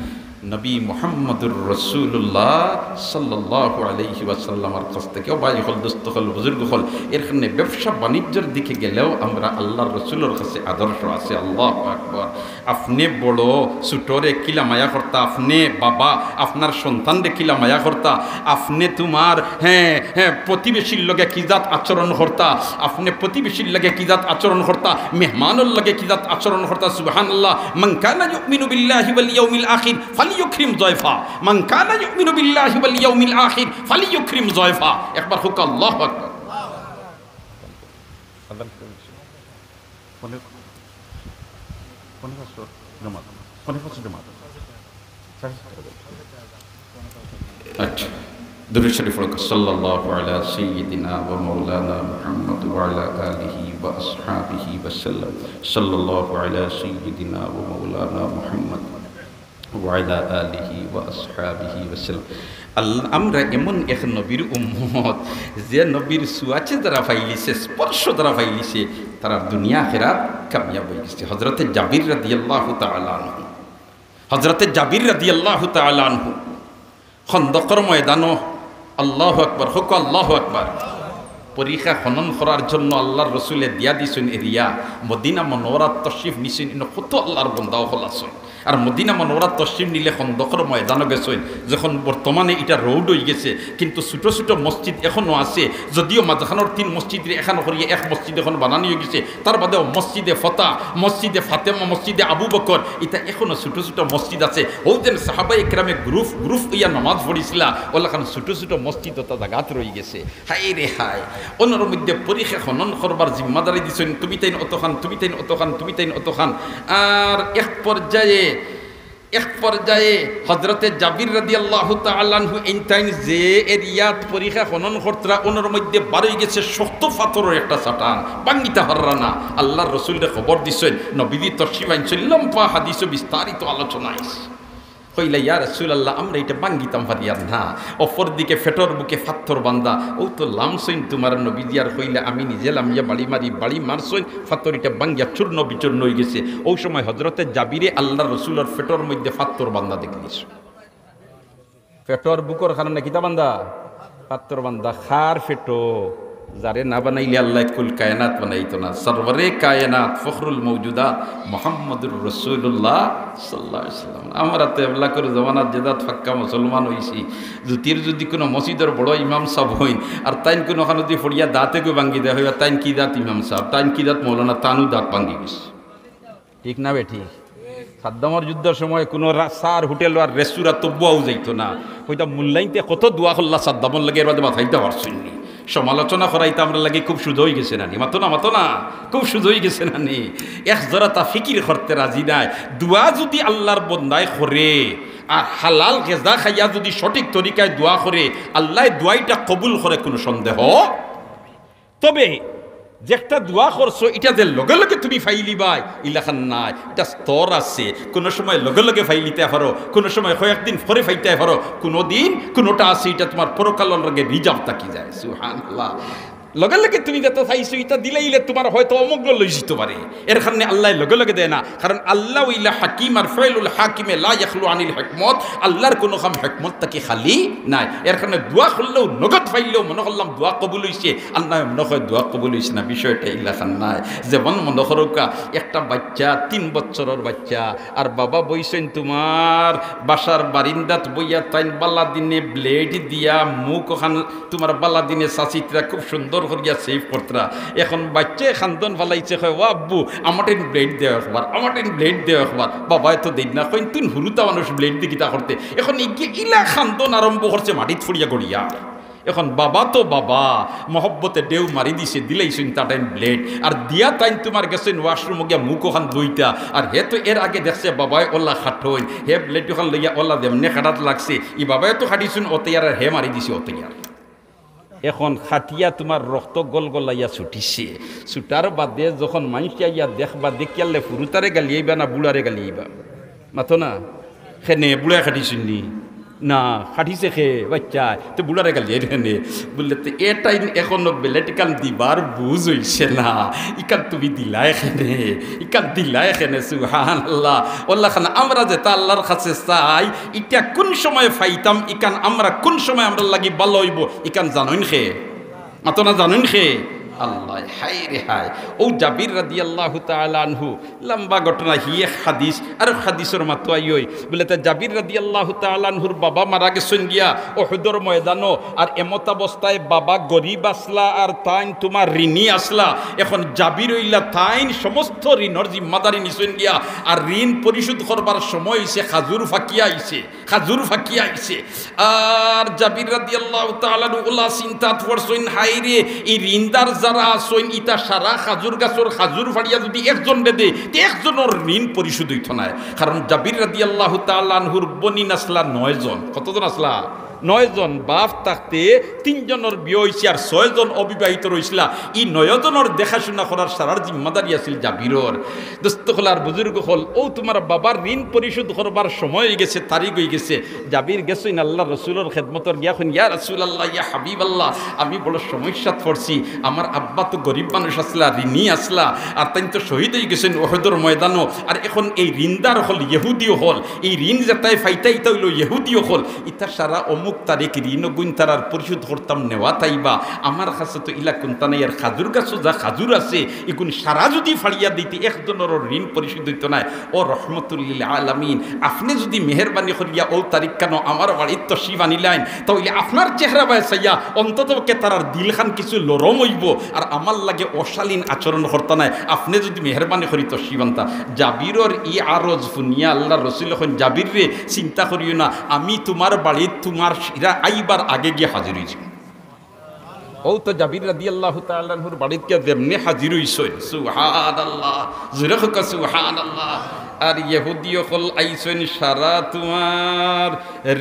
নবী মুহাম্মদুর রাসূলুল্লাহ সাল্লাল্লাহু আলাইহি ওয়াসাল্লামর কাছ থাকি। ও ভাই অকল, দোস্ত অকল, বুজুর্গ অকল, এর কারণে ব্যবসা বাণিজ্যর দিকে গেলেও আমরা আল্লাহর রসুলর কাছে আদর্শ আছে। আল্লাহু আকবার। আপনে বড়, ছোটরে কিলা মায়া করতা, আপনে বাবা, আপনার সন্তানরে কিলা মায়া করতা, আপনে তুমার, হ্যাঁ, হ্যাঁ, প্রতিবেশীর লগে কি জাত আচরণ করতা, আপনে প্রতিবেশীর লগে কি জাত আচরণ করতা, মেহমানর লগে কি জাত আচরণ করতা। সুবহানাল্লাহ। মান কানা ইউমিনু বিল্লাহি ওয়াল ইয়াউমিল আখির ফালিইউকরিম যায়ফা। মান কানা ইউমিনু বিল্লাহি ওয়াল ইয়াউমিল আখির ফালিইউকরিম যায়ফা। একবার কউক্কা আল্লাহু আকবার। আজান কখন? পৌনে, পৌনে পাঁচটা জমাত। পৌনে পাঁচটা জমাত। সাড়ে সাতটা বাজে। আচ্ছা, দুরূদ শরীফ পড়ো। সাল্লাল্লাহু আলা সাইয়্যিদিনা ওয়া মাওলানা মুহাম্মদ ওয়া আলা আলিহি ওয়া আসহাবিহি ওয়া সাল্লাম। সাল্লাল্লাহু আলা সাইয়্যিদিনা ওয়া মাওলানা মুহাম্মদ ওয়া আলা আলিহি ওয়া আসহাবিহি ওয়া সাল্লাম। আল-, আমরা এমন এক নবীর উম্মত, যে নবীর ছোঁয়াচে যারা পাইলিছে, স্পর্শ যারা পাইলিছে, তারার দুনিয়া আখিরাত কামিয়াব অইগেছে। হযরতে জাবির রাদিয়াল্লাহু তাআলা আনহু, হযরতে জাবির রাদিয়াল্লাহু তাআলা আনহু খন্দকর ময়দানো, আল্লাহু আকবার, কউক্কা আল্লাহু আকবার। পরিখা খনন করার জন্য আল্লাহর রসুলে দিয়া দিছইন এরিয়া, মদিনা মনোয়ারাত তশরিফ নিছইন, ইনো কত আল্লাহর বন্দা অকল আছইন। আর মদিনা মনোয়ারাত তশরিফ নিলে খন্দকর ময়দানো গেছইন, যখন বর্তমানে ইটা রোড অইগেছে, কিন্তু ছোট ছোট মসজিদ এখনো আছে, যদিও মাঝখানোর তিন মসজিদরে একখান করিয়া এক মসজিদ এখন বানানি অইগেছে, তার বাদেও মসজিদে ফতা, মসজিদে ফাতেমা, মসজিদে আবু বকর, ইতা এখনো ছোট ছোট মসজিদ আছে। অউ যেন সাহাবায়ে কেরামে গ্রুপ গ্রুপ অইয়া নামাজ পড়িছিলা, অলাখান ছোট ছোট মসজিদ অতা জাগাত রইগেছে। হায় রে হায়, অনর মধ্যে পরিখা খনন করবার জিম্মাদারি দিছইন, তুমি তাইন অতখান, তুমি তাইন অতখান, তুমি তাইন অতখান। আর এক পর্যায়ে, এক পর্যায়ে হযরতে জাবির রাদিয়াল্লাহু তাআলা আনহু এইন তাইন যে এরিয়াত পরিখা খনন করতরা, অনর মধ্যে বারইগেছে শক্ত পাথরর একটা চাটান, ভাঙ্গিতা পাররা না। আল্লাহর রসুলরে খবর দিছইন, নবীজি তশরিফ আনছইন, লম্বা হাদিসো বিস্তারিত আলোচনা আইছে। কইলা, "ইয়া রাসূলুল্লাহ, আমরা ইটা ভাঙ্গিতাম পারিয়ার না।" অপরদিকে পেটর বুকে পাথর বান্ধা, অউ তো লামছইন তুমার নবীজি, আর কইলা, "আমি নিজে লামিয়া বাড়ি মারি।" বাড়ি মারছইন, পাথর ইটা ভাঙ্গিয়া চূর্ণ বিচূর্ণ অইগেছে। অউ সময় হযরতে জাবিরে আল্লাহর রসুলর পেটর মধ্যে পাথর বান্ধা দেখলিছইন। পেটর বুকর কারণে কিতা বান্ধা? পাথর বান্ধা। কার পেটো? যারে না বানাইলে আল্লায় কুল কায়নাত বানাইতো না। সরওয়ারে কায়নাত, ফখরুল মওজুদাত মুহাম্মদুর রাসূলুল্লাহ সাল্লাল্লাহু আলাইহি ওয়াসাল্লাম। আমরা তো এবলাকর জমানাত যে জাত পাক্কা মুসলমান অইছি, যুদি কুনু মসজিদর বড় ইমাম সাব অইন, আর তাইন কুনুখান যুদি পড়িয়া দাঁত এগু ভাঙ্গি দেয়, কইবা, "তাইন কি জাত ইমাম সাব, তাইন কি জাত মৌলানা, তানউ দাঁত ভাঙ্গি গেছে।" ঠিক না বেঠিক? সাদ্দামর যুদ্ধর সময় কুনু রা-, চার হোটেল আর রেস্তোরাঁ তো বওয়াউ যাইতো না। কইতা, "মুল্লাইন্তে কত দোয়া করলা সাদ্দামর লাগি, এর বাদে বাচাইতা পারছইন নি।" সমালোচনা করাইতা আমরার লাগি খুব সুজা অইগেছে না নি? মাতো না, মাতো না, খুব সুজা অইগেছে না নি? এক জরা তা ফিকির করতে রাজি নায়। দোয়া যুদি আল্লাহর বন্দায় করে, আর হালাল গেজা খাইয়া যুদি সঠিক তরিকায় দোয়া করে, আল্লায় দোয়াইটা কবুল করে, কুনু সন্দেহ তবে যে একটা দোয়া করছো, ইটা যে লগে লগে তুমি পাইলিবায়, ইলাখান নায়। ইটা স্তর আছে। কুনু সময় লগে লগে পাইলিতায় পারো, কুনু সময় কয়েকদিন পরে পাইতায় পারো, কুনুদিন কুনুটা আছে, ইটা তুমার পরকালর লগে রিজার্ভ থাকি যায়। সুবহানাল্লাহ। লগে লগে তুমি যেটা চাইছো, ইটা দিলাইলে তুমার হয়তো অমঙ্গল অইযিতো পারে। এর কারণে আল্লায় লগে লগে দেয় না, কারণ আল্লাহ অইলা হাকিম, আর ফেলুল হাকিমে লা ইয়াখলু আনিল হিকমত। আল্লাহর কুনু কাম হিকমত থাকি খালি নায়। এর কারণে দোয়া করলেও, নগদ পাইলেও মনো করলাম দোয়া কবুল অইছে, আল্লায় মনো কয় দোয়া কবুল অইছে না, বিষয়টা ইলাখান নায়। যেমন মনো করউক্কা, একটা বাইচ্চা, তিন বছরর বাইচ্চা, আর বাবা বইছইন তুমার বাসার বারিন্দাত বইয়া, তাইন বালা দিনে blade দিয়া মুখ অখান তুমার বালা দিনে চাচিতরা খুব সুন্দর করিয়া save করতরা। এখন বাইচ্চায় কান্দন ফালাইছে, কয়, "ও আব্বু, আমারে blade দেও একবার, আমারে blade দেও একবার।" বাবায় তো দেইন না, কইন, "তুইন হুরুতা মানুষ, blade দি কিতা করতে?" এখন ইগিয়ে ইলা কান্দন আরম্ভ করছে, মাটিত পড়িয়া গড়িয়া। এখন বাবা তো বাবা, মহব্বতে ঢেউ মারি দিছে, দিলাইছইন তাটাইন blade, আর দিয়া তাইন তুমার গেছইন washroom গিয়া মুখ অখান ধইতা, আর হে তো এর আগে দেখছে বাবায় অলা কাটইন, হে blade অখান লইয়া অলা যেমনে কাটাত লাগছে, ই বাবায় তো কাটিছইন অতয়ার, আর হে মারি দিছে অতয়ার। এখন কাটিয়া তুমার রক্ত গলগলাইয়া ছুটিছে। ছুটার বাদে যখন মাইনষে আইয়া দেখবা, দেখিয়ালে হুরুতারে গালিয়াইবা না বুড়ারে গালিয়াইবা? মাতো না। কেনে, বুড়ায় কাটিছইন নি? না, কাটিছে কে? বাইচ্চায়। তে বুড়ারে গালিয়াইর কেনে? বুলে, "তে এটাইন এখনো blade ইখান দিবার বুঝ অইছে না। ইখান তুমি দিলায় কেনে? ইখান দিলায় কেনে?" সুবহানাল্লাহ। অলাখান আমরা যেটা আল্লাহর কাছে চাই, ইটা কুন সময় পাইতাম, ইখান আমরা কুন সময় আমরার লাগি ভালা অইবো, ইখান জানইন কে? মাতো না, জানইন কে? আল্লাহ। হায় রে হায়। অউ জাবির রাদিয়াল্লাহু তাআলা আনহু, লম্বা ঘটনা, হি এক হাদিস, আরক হাদিসর মাতো আইয়ই। বুলে, তে জাবির রাদিয়াল্লাহু তাআলা আনহুর বাবা মারা গেছইন গিয়া উহুদর ময়দানো, আর এমতাবস্থায় বাবা গরিব আছলা, আর তাইন তুমার ঋণী আছলা। এখন জাবির অইলা তাইন সমস্ত ঋণর জিম্মাদারি নিছইন গিয়া, আর ঋণ পরিশোধ করবার সময় অইছে, খাজুর ফাকিয়া আইছে। খাজুর ফাকিয়া আইছে। আর জাবির রাদিয়াল্লাহু তাআলা আনহু অলা চিন্তাত পড়ছইন, হায় রে, ই ঋণদার যারা আছইন, ইতা সারা খাজুর গাছর খাজুর ফাড়িয়া যুদি একজনরে দেই, তে একজনর ঋণ পরিশোধ অইতো নায়। কারণ জাবির রাদিয়াল্লাহু তাআলা আনহুর বনিন আছলা নয়জন। কতজন আছলা? নয়জন। বাপ থাকতে তিনজনর বিয়া অইছে, আর ছয়জন অবিবাহিত রইছলা। ই নয়জনর দেখাশুনা করার সারার জিম্মাদারি আছিল জাবিরর। দোস্ত অকল আর বুজুর্গ অকল, অউ তুমার বাবার ঋণ পরিশোধ করবার সময় অইগেছে, তারিখ অইগেছে। জাবির গেছইন আল্লাহর রসুলর খেদমতর গিয়া কইন, "ইয়া রাসূলুল্লাহ, ইয়া হাবিবাল্লাহ, আমি বড় সমস্যাত পড়ছি। আমার আব্বা তো গরিব মানুষ আছলা, ঋণী আছলা, আর তাইন তো শহীদ অইগেছইন উহুদর ময়দানো। আর এখন এই ঋণদার অকল, ইহুদি অকল, এই ঋণ যেতায় ফাইতা ইতা অইলো ইহুদি অকল, ইতা সারা অমুক তারিখ ঋণ অগুইন তারার পরিশোধ করতাম নেওয়াত আইবা। আমার কাছে তো ইলা কুন্তা নাই, আর খাজুর গাছো যা খাজুর আছে, ইগুন সারা যুদি ফাড়িয়া দিতে একজনরও ঋণ পরিশোধ অইতো নায়।" ও রহমতুল্লিল আলামিন, আপনে যুদি মেহেরবানি করিয়া অউ তারিখ খানো আমার বাড়িত তশরিফ আনিলাইন, তা অইলে আপনার চেহারা বায় চাইয়া অন্তত পক্ষে তারার দিলখান কিছু লরম অইবো, আর আমার লগে অশালীন আচরণ করতা নায়। আপনে যুদি মেহেরবানি করি তশরিফ আনতা। জাবিরর ই আরজ হুনিয়া আল্লাহর রসুলে কইন, "জাবির রে, চিন্তা করিও না, আমি তুমার বাড়িত তুমার ইরা আইবার আগে গিয়া হাজির অইযিমু।" অউ তো জাবির রাদিয়াল্লাহু তাআলা আনহুর বাড়িত গিয়া যেমনে হাজির অইছইন, সুবহানাল্লাহ, জোরে কউক্কা সুবহানাল্লাহ। আর ইহুদি অকল আইছইন সারা তুমার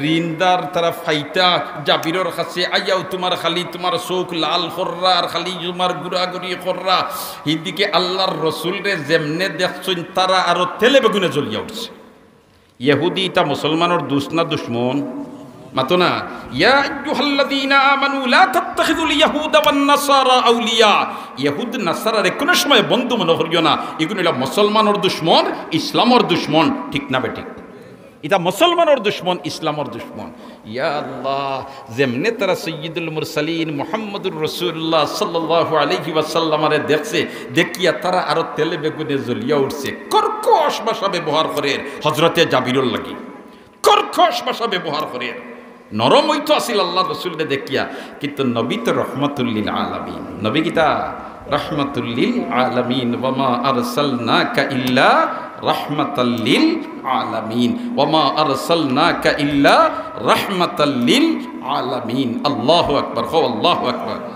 ঋণদার, তারা ফাইতা জাবিরর কাছে আইয়াউ তুমার খালি তুমার চউখ লাল কররা আর খালি তুমার গুড়াগুড়ি কররা। হিদিকে আল্লাহর রসুলরে যেমনে দেখছইন, তারা আরো তেলে বেগুনে জ্বলিয়া উঠছে। ইহুদি ইতা মুসলমানর দুস্ত না দুশমন? মাতো না। ইয়া আইয়ুহাল্লাযীনা আমানু লা তাত্তাখিযুল ইয়াহুদা ওয়ান নাসারা আউলিয়া। ইহুদ নাসারারে কুনু সময় বন্ধু মনো করিও না। ইগুন অইলা মুসলমানর দুশমন, ইসলামর দুশমন, ঠিক না বেঠিক? ইতা মুসলমানর দুশমন, ইসলামর দুশমন। ইয়া আল্লাহ, যেমনে তারা সাইয়্যিদুল মুরসালিন মুহাম্মদুর রাসূলুল্লাহ সাল্লাল্লাহু আলাইহি ওয়াসাল্লামরে দেখছে, দেখিয়া তারা আরো তেলে বেগুনে জ্বলিয়া উঠছে। কর্কশ ভাষা ব্যবহার করের হযরতে জাবিরর লাগি, কর্কশ ভাষা ব্যবহার করের। নরম অইতো আছিল আল্লাহর রসুলরে দেখিয়া, কিন্তু নবী তো রহমাতুল্লিল আলামিন। নবী কিতা? রহমাতুল্লিল আলামিন। ওয়ামা আরসালনাকা ইল্লা রাহমাতাল্লিল আলামিন। ওয়ামা আরসালনাকা ইল্লা রাহমাতাল্লিল আলামিন। আল্লাহু আকবার, কও আল্লাহু আকবার।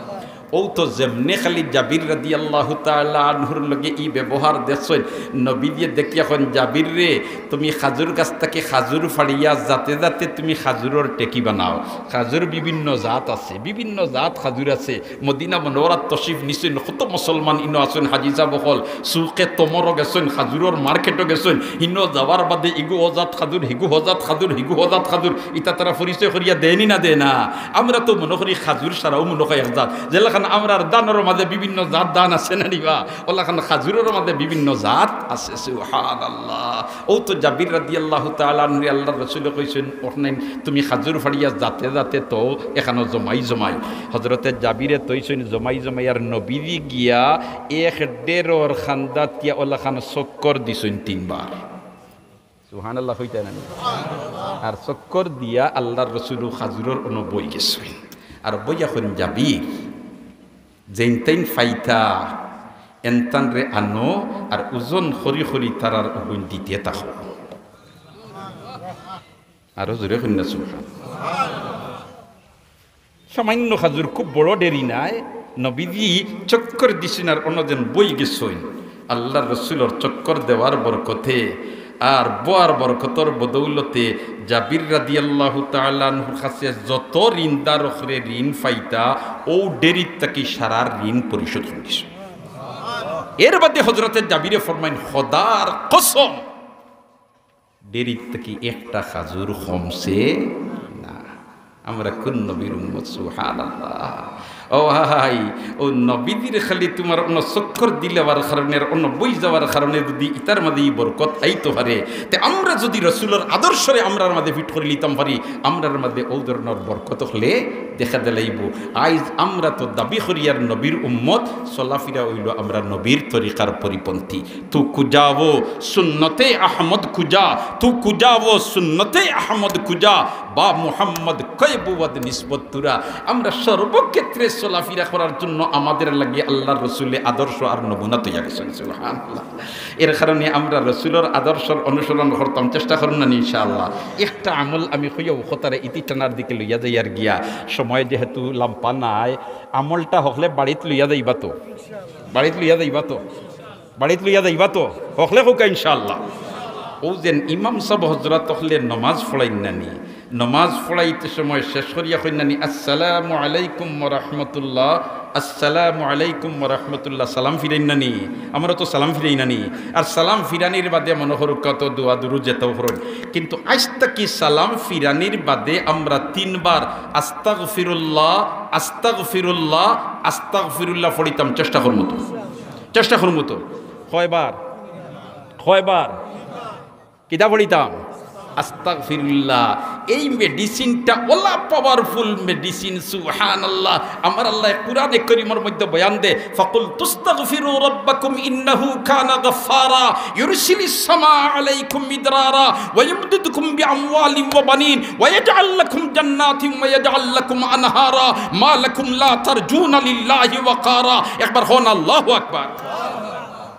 অউ তো যেমনে খালি জাবির রাদিয়াল্লাহু তাআলা আনহুর লগে ই ব্যবহার দেখছইন, নবীজিয়ে দেখিয়া কইন, "জাবির রে, তুমি খাজুর গাছ থাকি খাজুর ফাড়িয়া যাতে যাতে তুমি খাজুরর টেকি বানাও।" খাজুর বিভিন্ন জাত আছে, বিভিন্ন জাত খাজুর আছে। মদিনা মনোয়ারাত তশরিফ নিছইন, কত মুসলমান ইনো আছইন, হাজি সাব অকল, সুকে তমরও গেছইন, খাজুরর মার্কেটও গেছইন, হিনো যাওয়ার বাদে ইগু অজাত খাজুর, হিগু অজাত খাজুর, হিগু অজাত খাজুর, ইতা তারা পরিচয় করিয়া দেয়নি না দেয় না? আমরা তো মনো করি খাজুর সারাও মনো কয় এক জাত, যেলা আমরার ধানর মাঝে বিভিন্ন জাত ধান আছে না নি বা? অলাখান খাজুরর মাঝে বিভিন্ন জাত আছে। সুবহানাল্লাহ। অউ তো জাবির রাদিয়াল্লাহু তাআলা আনহুরে আল্লাহর রাসূলে কইছইন, "অখান তুমি খাজুর ফাড়িয়া যাতে যাতে তো এখানো জমাই জমাই।" হযরতে জাবিরে তইছইন জমাই জমাই, আর নবীজি গিয়া এক ডেরর খান্দাতিয়া অলাখান চক্কর দিছইন তিনবার। সুবহানাল্লাহ কইতা না নি? আর চক্কর দিয়া আল্লাহর রাসূল খাজুরর অনো বই গেছইন। আর বইয়া কইন, "জাবির, যেইনতাইন ফাইতা, এনতানরে আনো, আর ওজন করি করি তারার অগুইন দিতে থাকো।" আরো জোরে কইন না, সুবহান। সামান্য খাজুর, খুব বড় ডেরি নায়। নবীজি চক্কর দিছইন আর অনো যেন বই গেছইন। আল্লাহর রাসূলর চক্কর দেওয়ার বরকতে আর বওয়ার বরকতর বদৌলতে জাবির রাদিয়াল্লাহু তাআলা আনহুর কাছে যত ঋণদার অকলে ঋণ ফাইতা, অউ ডেরির থাকি সারার ঋণ পরিশোধ করি দিছইন। এর বাদে হযরতে জাবিরে ফরমাইন, "খোদার কসম, ডেরির থাকি একটা খাজুর কমছে না।" আমরা কোন নবীর উম্মত? সুবহানাল্লাহ। ও ভাই, অউ নবীজির খালি তুমার অনো চক্কর দিলাবার কারণে আর অনো বই যাওয়ার কারণে যুদি ইতার মাঝে ই বরকত আইতো পারে, তে আমরা যুদি রাসূলর আদর্শরে আমরার মাঝে fit করি লিতাম পারি, আমরার মাঝে অউ ধরনর বরকত অকলে দেখা দিলাইবো। আইজ আমরা তো দাবি করিয়ার নবীর উম্মত, চলাফিরা অইলো আমরা নবীর তরিকার পরিপন্থী। তু কুজা ও সুন্নতে আহমদ কুজা, তু কুজা ও সুন্নতে আহমদ কুজা, বা মুহাম্মদ কয় বুয়াদ নিসবত তুরা। আমরা সর্বক্ষেত্রে চলাফিরা করার জন্য আমাদের লাগি আল্লাহর রাসূলে আদর্শ আর নমুনা তৈয়ার করছেন। সুবহানাল্লাহ। এর কারণে আমরা রাসূলর আদর্শর অনুসরণ করতাম, চেষ্টা করুন না নি ইনশাআল্লাহ। একটা আমল আমি কইয়া অউ কথারে ইতি টানার দিকে লইয়া যাইয়ার গিয়া, সময় যেহেতু লাম্বা নাই, আমলটা হকলে বাড়িত লইয়া যাইবা তো, বাড়িত লইয়া যাইবা তো। বাড়িত লইয়া যাইবা তো? হকলে কউক্কা ইনশাআল্লাহ। অউ যেন ইমাম সাব হজরত অকলে নমাজ পড়াইন না নি, নমাজ পড়াইতে সময় শেষ করিয়া কইন না নি, "আসসালামু আলাইকুম ওয়া রাহমাতুল্লাহ, আসসালামু আলাইকুম ওয়া রাহমাতুল্লাহ", সালাম ফিরাইন না নি? আমরা তো সালাম ফিরাই না নি? আর সালাম ফিরানির বাদে মনো করউক্কা তো দোয়া দুরুদ যেতাও করইন, কিন্তু আইজ থাকি সালাম ফিরানির বাদে আমরা তিনবার আস্তাগফিরুল্লাহ, আস্তাগফিরুল্লাহ, আস্তাগফিরুল্লাহ পড়িতাম, চেষ্টা করমু তো। চেষ্টা করমু তো। কয়বার? কয়বার? কিতা পড়িতাম? আস্তাগফিরুল্লাহ। এই মেডিসিনটা অলা powerful মেডিসিন, সুবহানাল্লাহ। আমার আল্লায় কুরআনে করিমর মধ্যে বয়ান দে, "ফাকুল তুস্তাগফিরু রাব্বাকুম ইন্নাহু কানা গাফফারা, ইউরসিলিস সামা আলাইকুম মিদরারা, ওয়া ইউমদিদকুম বিআমওয়ালিন ওয়া বানিন, ওয়া ইয়াজআল লাকুম জান্নাতিন ওয়া ইয়াজআল লাকুম আনহারা, মা লাকুম লা তারজুনা লিল্লাহি ওয়াকারা।" একবার কউন আল্লাহু আকবার।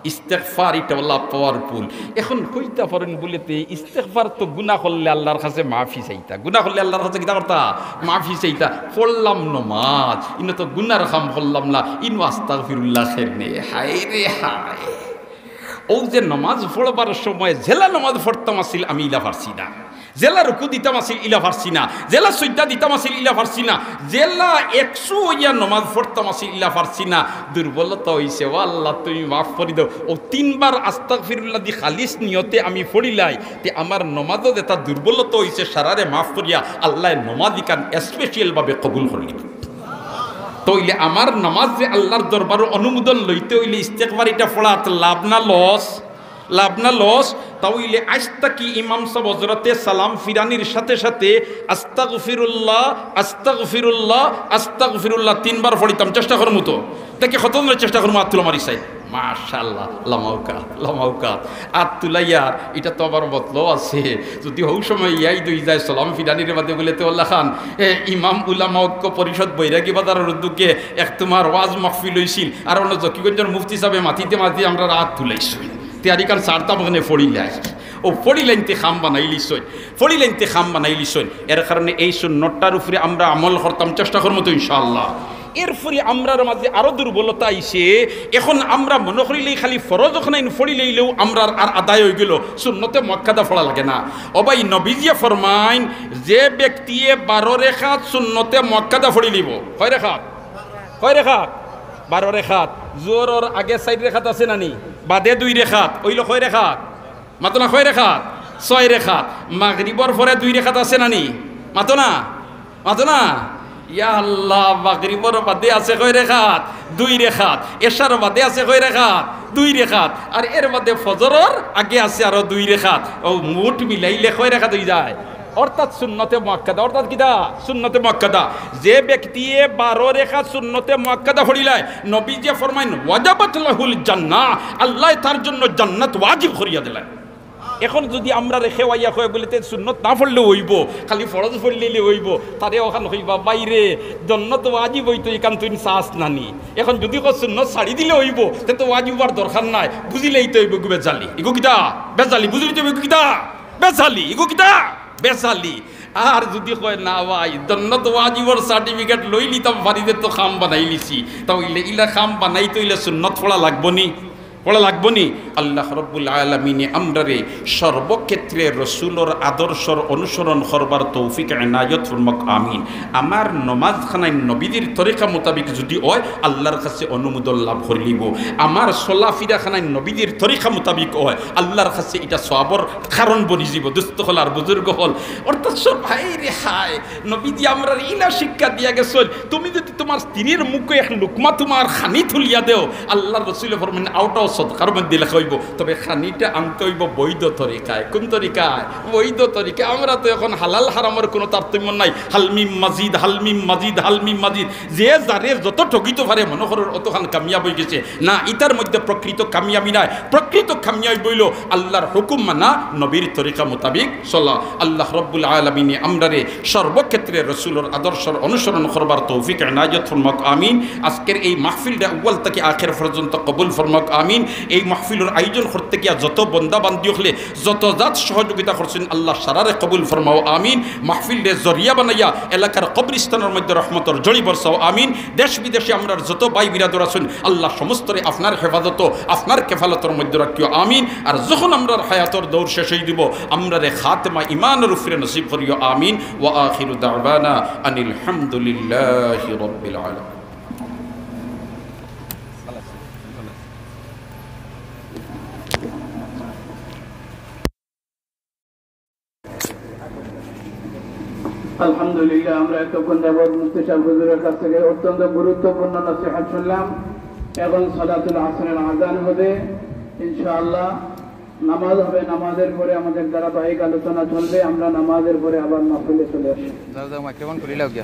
ইস্তেগফার ইটা অলা powerful। এখন কইতা পারইন বুলে তে ইস্তেগফার তো গুনা করলে আল্লাহর কাছে মাফি চাইতা, গুনা করলে আল্লাহর কাছে কিতা করতা? মাফি চাইতা। পড়লাম নমাজ, ইনো তো গুনার কাম করলাম না, ইনো আস্তাগফিরুল্লাহ কেনে? হায় রে হায়। অউ যে নমাজ পড়বার সময় যেলা নমাজ পড়তাম আছিল আমি ইলা পারছি না, যেলা রুকু দিতাম আছিল ইলা পারছি না, যেলা সইজদা দিতাম আছিল ইলা পারছি না, যেলা একশো অইয়া নমাজ পড়তাম আছিল ইলা পারছি না। দুর্বলতা অইছে, ও আল্লাহ তুমি মাফ করি দেও। অউ তিনবার আস্তাগফিরুল্লাহ দি খালিস নিয়তে আমি পড়িলাই, তে আমার নমাজো যেতা দুর্বলতা অইছে সারারে মাফ করিয়া আল্লায় নমাজ ইখান special ভাবে কবুল করিলিবা। তইলে আমার নমাজ যে আল্লাহর দরবারো অনুমোদন লইতে অইলে ইস্তেগফার ইটা পড়াত লাভ না লস? লাভ না লস? তা অইলে আইজ থাকি ইমাম সাব হজরতে সালাম ফিরানির সাথে সাথে আস্তাগফিরুল্লাহ, আস্তাগফিরুল্লাহ, আস্তাগফিরুল্লাহ তিনবার পড়িতাম, চেষ্টা করমু তো। দেখি কতজনে চেষ্টা করমু, আত তুলা মারি চাই। মাশাআল্লাহ, লামাউকা, লামাউকা। আত তুলাইয়ার, ইটা তো আবার মতলব আছে। যুদি হউ সময় ইয়াদ অই যায়, সালাম ফিরানির বাদে বুলে তে অলাখান, এ, ইমাম উলামা ঐক্য পরিষদ বৈরাগী বাজারর উদ্যোগে এক তুমার ওয়াজ মাহফিল অইছিল, আর অনো জকিগঞ্জর মুফতি সাবে মাতিতে মাতিতে আমরার আত তুলাইছইন। তে আর ইখান ছাড়তাম কেনে, পড়িলাই। অউ পড়িলাইন তে কাম বানাইলিছইন, পড়িলাইন তে কাম বানাইলিছইন। এর কারণে এই সুন্নতটার উপরে আমরা আমল করতাম, চেষ্টা করমু তো ইনশাআল্লাহ। এরপরে আমরার মাঝে আরো দুর্বলতা আইছে। এখন আমরা মনো করিলাই খালি ফরজ অখানাইন পড়িলাইলেউ আমরার আর আদায় অইগেলো, সুন্নতে মুআক্কাদা পড়া লাগে না। ও ভাই, নবীজিয়ে ফরমাইন, যে ব্যক্তিয়ে বারো রেকাত সুন্নতে মুআক্কাদা পড়িলিবো, কয় রেকাত? কয় রেকাত? বারো রেকাত। জোহরর আগে চাইর রেকাত আছে না নি? বাদে দুই রেকাত, অইলো কয় রেকাত? মাতো না, কয় রেকাত? ছয় রেকাত। মাগরিবর পরে দুই রেকাত আছে না নি? মাতো না, মাতো না। ইয়া আল্লাহ, মাগরিবর বাদে আছে কয় রেখাত? দুই রেখাত। এশার বাদে আছে কয় রেখাত? দুই রেখাত। আর এর বাদে ফজরর আগে আছে আরো দুই রেখাত। অউ মোট মিলাইলে কয় রেখাত অই যায়? অর্থাৎ সুন্নতে মুআক্কাদা। অর্থাৎ কিতা? সুন্নতে মুআক্কাদা। যে ব্যক্তিয়ে বারো রেখাত সুন্নতে মুআক্কাদা পড়িলায়, নবীজিয়ে ফরমাইন, "ওয়াজাবাত লাহুল জান্নাহ", আল্লায় তার জন্য জান্নাত ওয়াজিব করিয়া দিলায়। এখন যুদি আমরারে কেউ আইয়া কয় বুলে, "তে সুন্নত না পড়লেও অইবো, খালি ফরজ পড়লেই অইবো", তারে অখান কইবা, "ভাইরে, জন্নত ওয়াজিব অইতো, ইখান তুইন চাস না নি? এখন যুদি কস সুন্নত ছাড়ি দিলে অইবো, তে তো ওয়াজিব অওয়ার দরকার নাই, বুঝিলেই তো অইবো, ইগু বেজালি, ইগু কিতা? বেজালি, বুঝিলেই তো অইবো, ইগু কিতা? বেজালি, ইগু কিতা? বেজালি।" আর যুদি কয়, "না ভাই, জন্নত ওয়াজিবর সার্টিফিকেট লইলিতাম পারি যে তো কাম বানাইলিছি", তা অইলে ইলা কাম বানাইতে অইলে সুন্নত পড়া লাগবো নি? পড়া লাগবো নি? আল্লাহ রব্বুল আলামিনে আমরারে সর্বক্ষেত্রে রসুলর আদর্শর অনুসরণ করবার তৌফিক এনায়ত ফরমাউক, আমিন। আমার নমাজ খানাইন নবীজির তরিকা মোতাবিক যুদি অয়, আল্লাহর কাছে অনুমোদন লাভ করিলিবো। আমার চলাফিরা খানাইন নবীজির তরিকা মোতাবিক অয়, আল্লাহর কাছে ইটা সওয়াবর কারণ বনি যিবো। দুস্ত অকল আর বুজুর্গ অকল, অর্থাৎ সব, হায় রে হায়, নবীজি আমরারে ইলা শিক্ষা দিয়া গেছইন, তুমি যুদি তুমার স্ত্রীর মুখো এক লুকমা তুমার খানি তুলিয়া দেও, আল্লাহর রসুলে ফরমাইন, অউটাও সদকার মধ্যে লেখা অইবো, তবে খানিটা আনতে অইবো বৈধ তরিকায়। কোন তরিকায়? বৈধ তরিকায়। আমরা তো এখন হালাল হারামর কুনু তারতম্য নাই, হালমিম মাজিদ, হালমিম মাজিদ, হালমিম মাজিদ। যে যারে যত ঠগিতো পারে মনো করর অতখান কামিয়াব অইগেছে। না, ইতার মধ্যে প্রকৃত কামিয়াবি নাই। প্রকৃত কামিয়াবি অইলো আল্লাহর হুকুম মানা, নবীর তরিকা মোতাবিক চলা। আল্লাহ রব্বুল আলামিনে আমরারে সর্বক্ষেত্রে রসুলর আদর্শর অনুসরণ করবার তৌফিক এনায়ত ফরমাউক, আমিন। আজকের এই মাহফিলটা আউয়াল থাকি আখের পর্যন্ত কবুল ফরমাউক, আমিন। এই মাহফিলর আয়োজন করতে গিয়া যত বন্দা বান্দি অকলে যত জাত সহযোগিতা করছইন, আল্লাহ সারারে কবুল ফরমাও, আমিন। মাহফিলরে জরিয়া বানাইয়া এলাকার কবরস্থানর মধ্যে রহমতর ঝড়ি বরসাও, আমিন। দেশ বিদেশে আমরার যত ভাই বিরাদর আছইন, আল্লাহ সমস্তরে আপনার হেফাজতো, আপনার কেফালতর মধ্যে রাখিও, আমিন। আর যখন আমরার হায়াতর দৌর শেষ অই যিবো, আমরারে খাতেমা ইমানর উপরে নসিব করিও, আমিন। ওয়া আখিরু দাওয়ানা আনিল হামদুলিল্লাহি রাব্বিল আলামিন। আলহামদুলিল্লাহ, আমরা এতক্ষণ যাবত মুফতি সাহেব হুজুরের কাছ থেকে অত্যন্ত গুরুত্বপূর্ণ নসিহত শুনলাম। এখন সালাতুল আসরের আজান হবে, ইনশাআল্লাহ নামাজ হবে, নামাজের পরে আমাদের ধারাবাহিক আলোচনা চলবে। আমরা নামাজের পরে আবার মাহফিলে চলে আসি। দাদা, মাইক্রোফোন খুলি লাও গিয়া।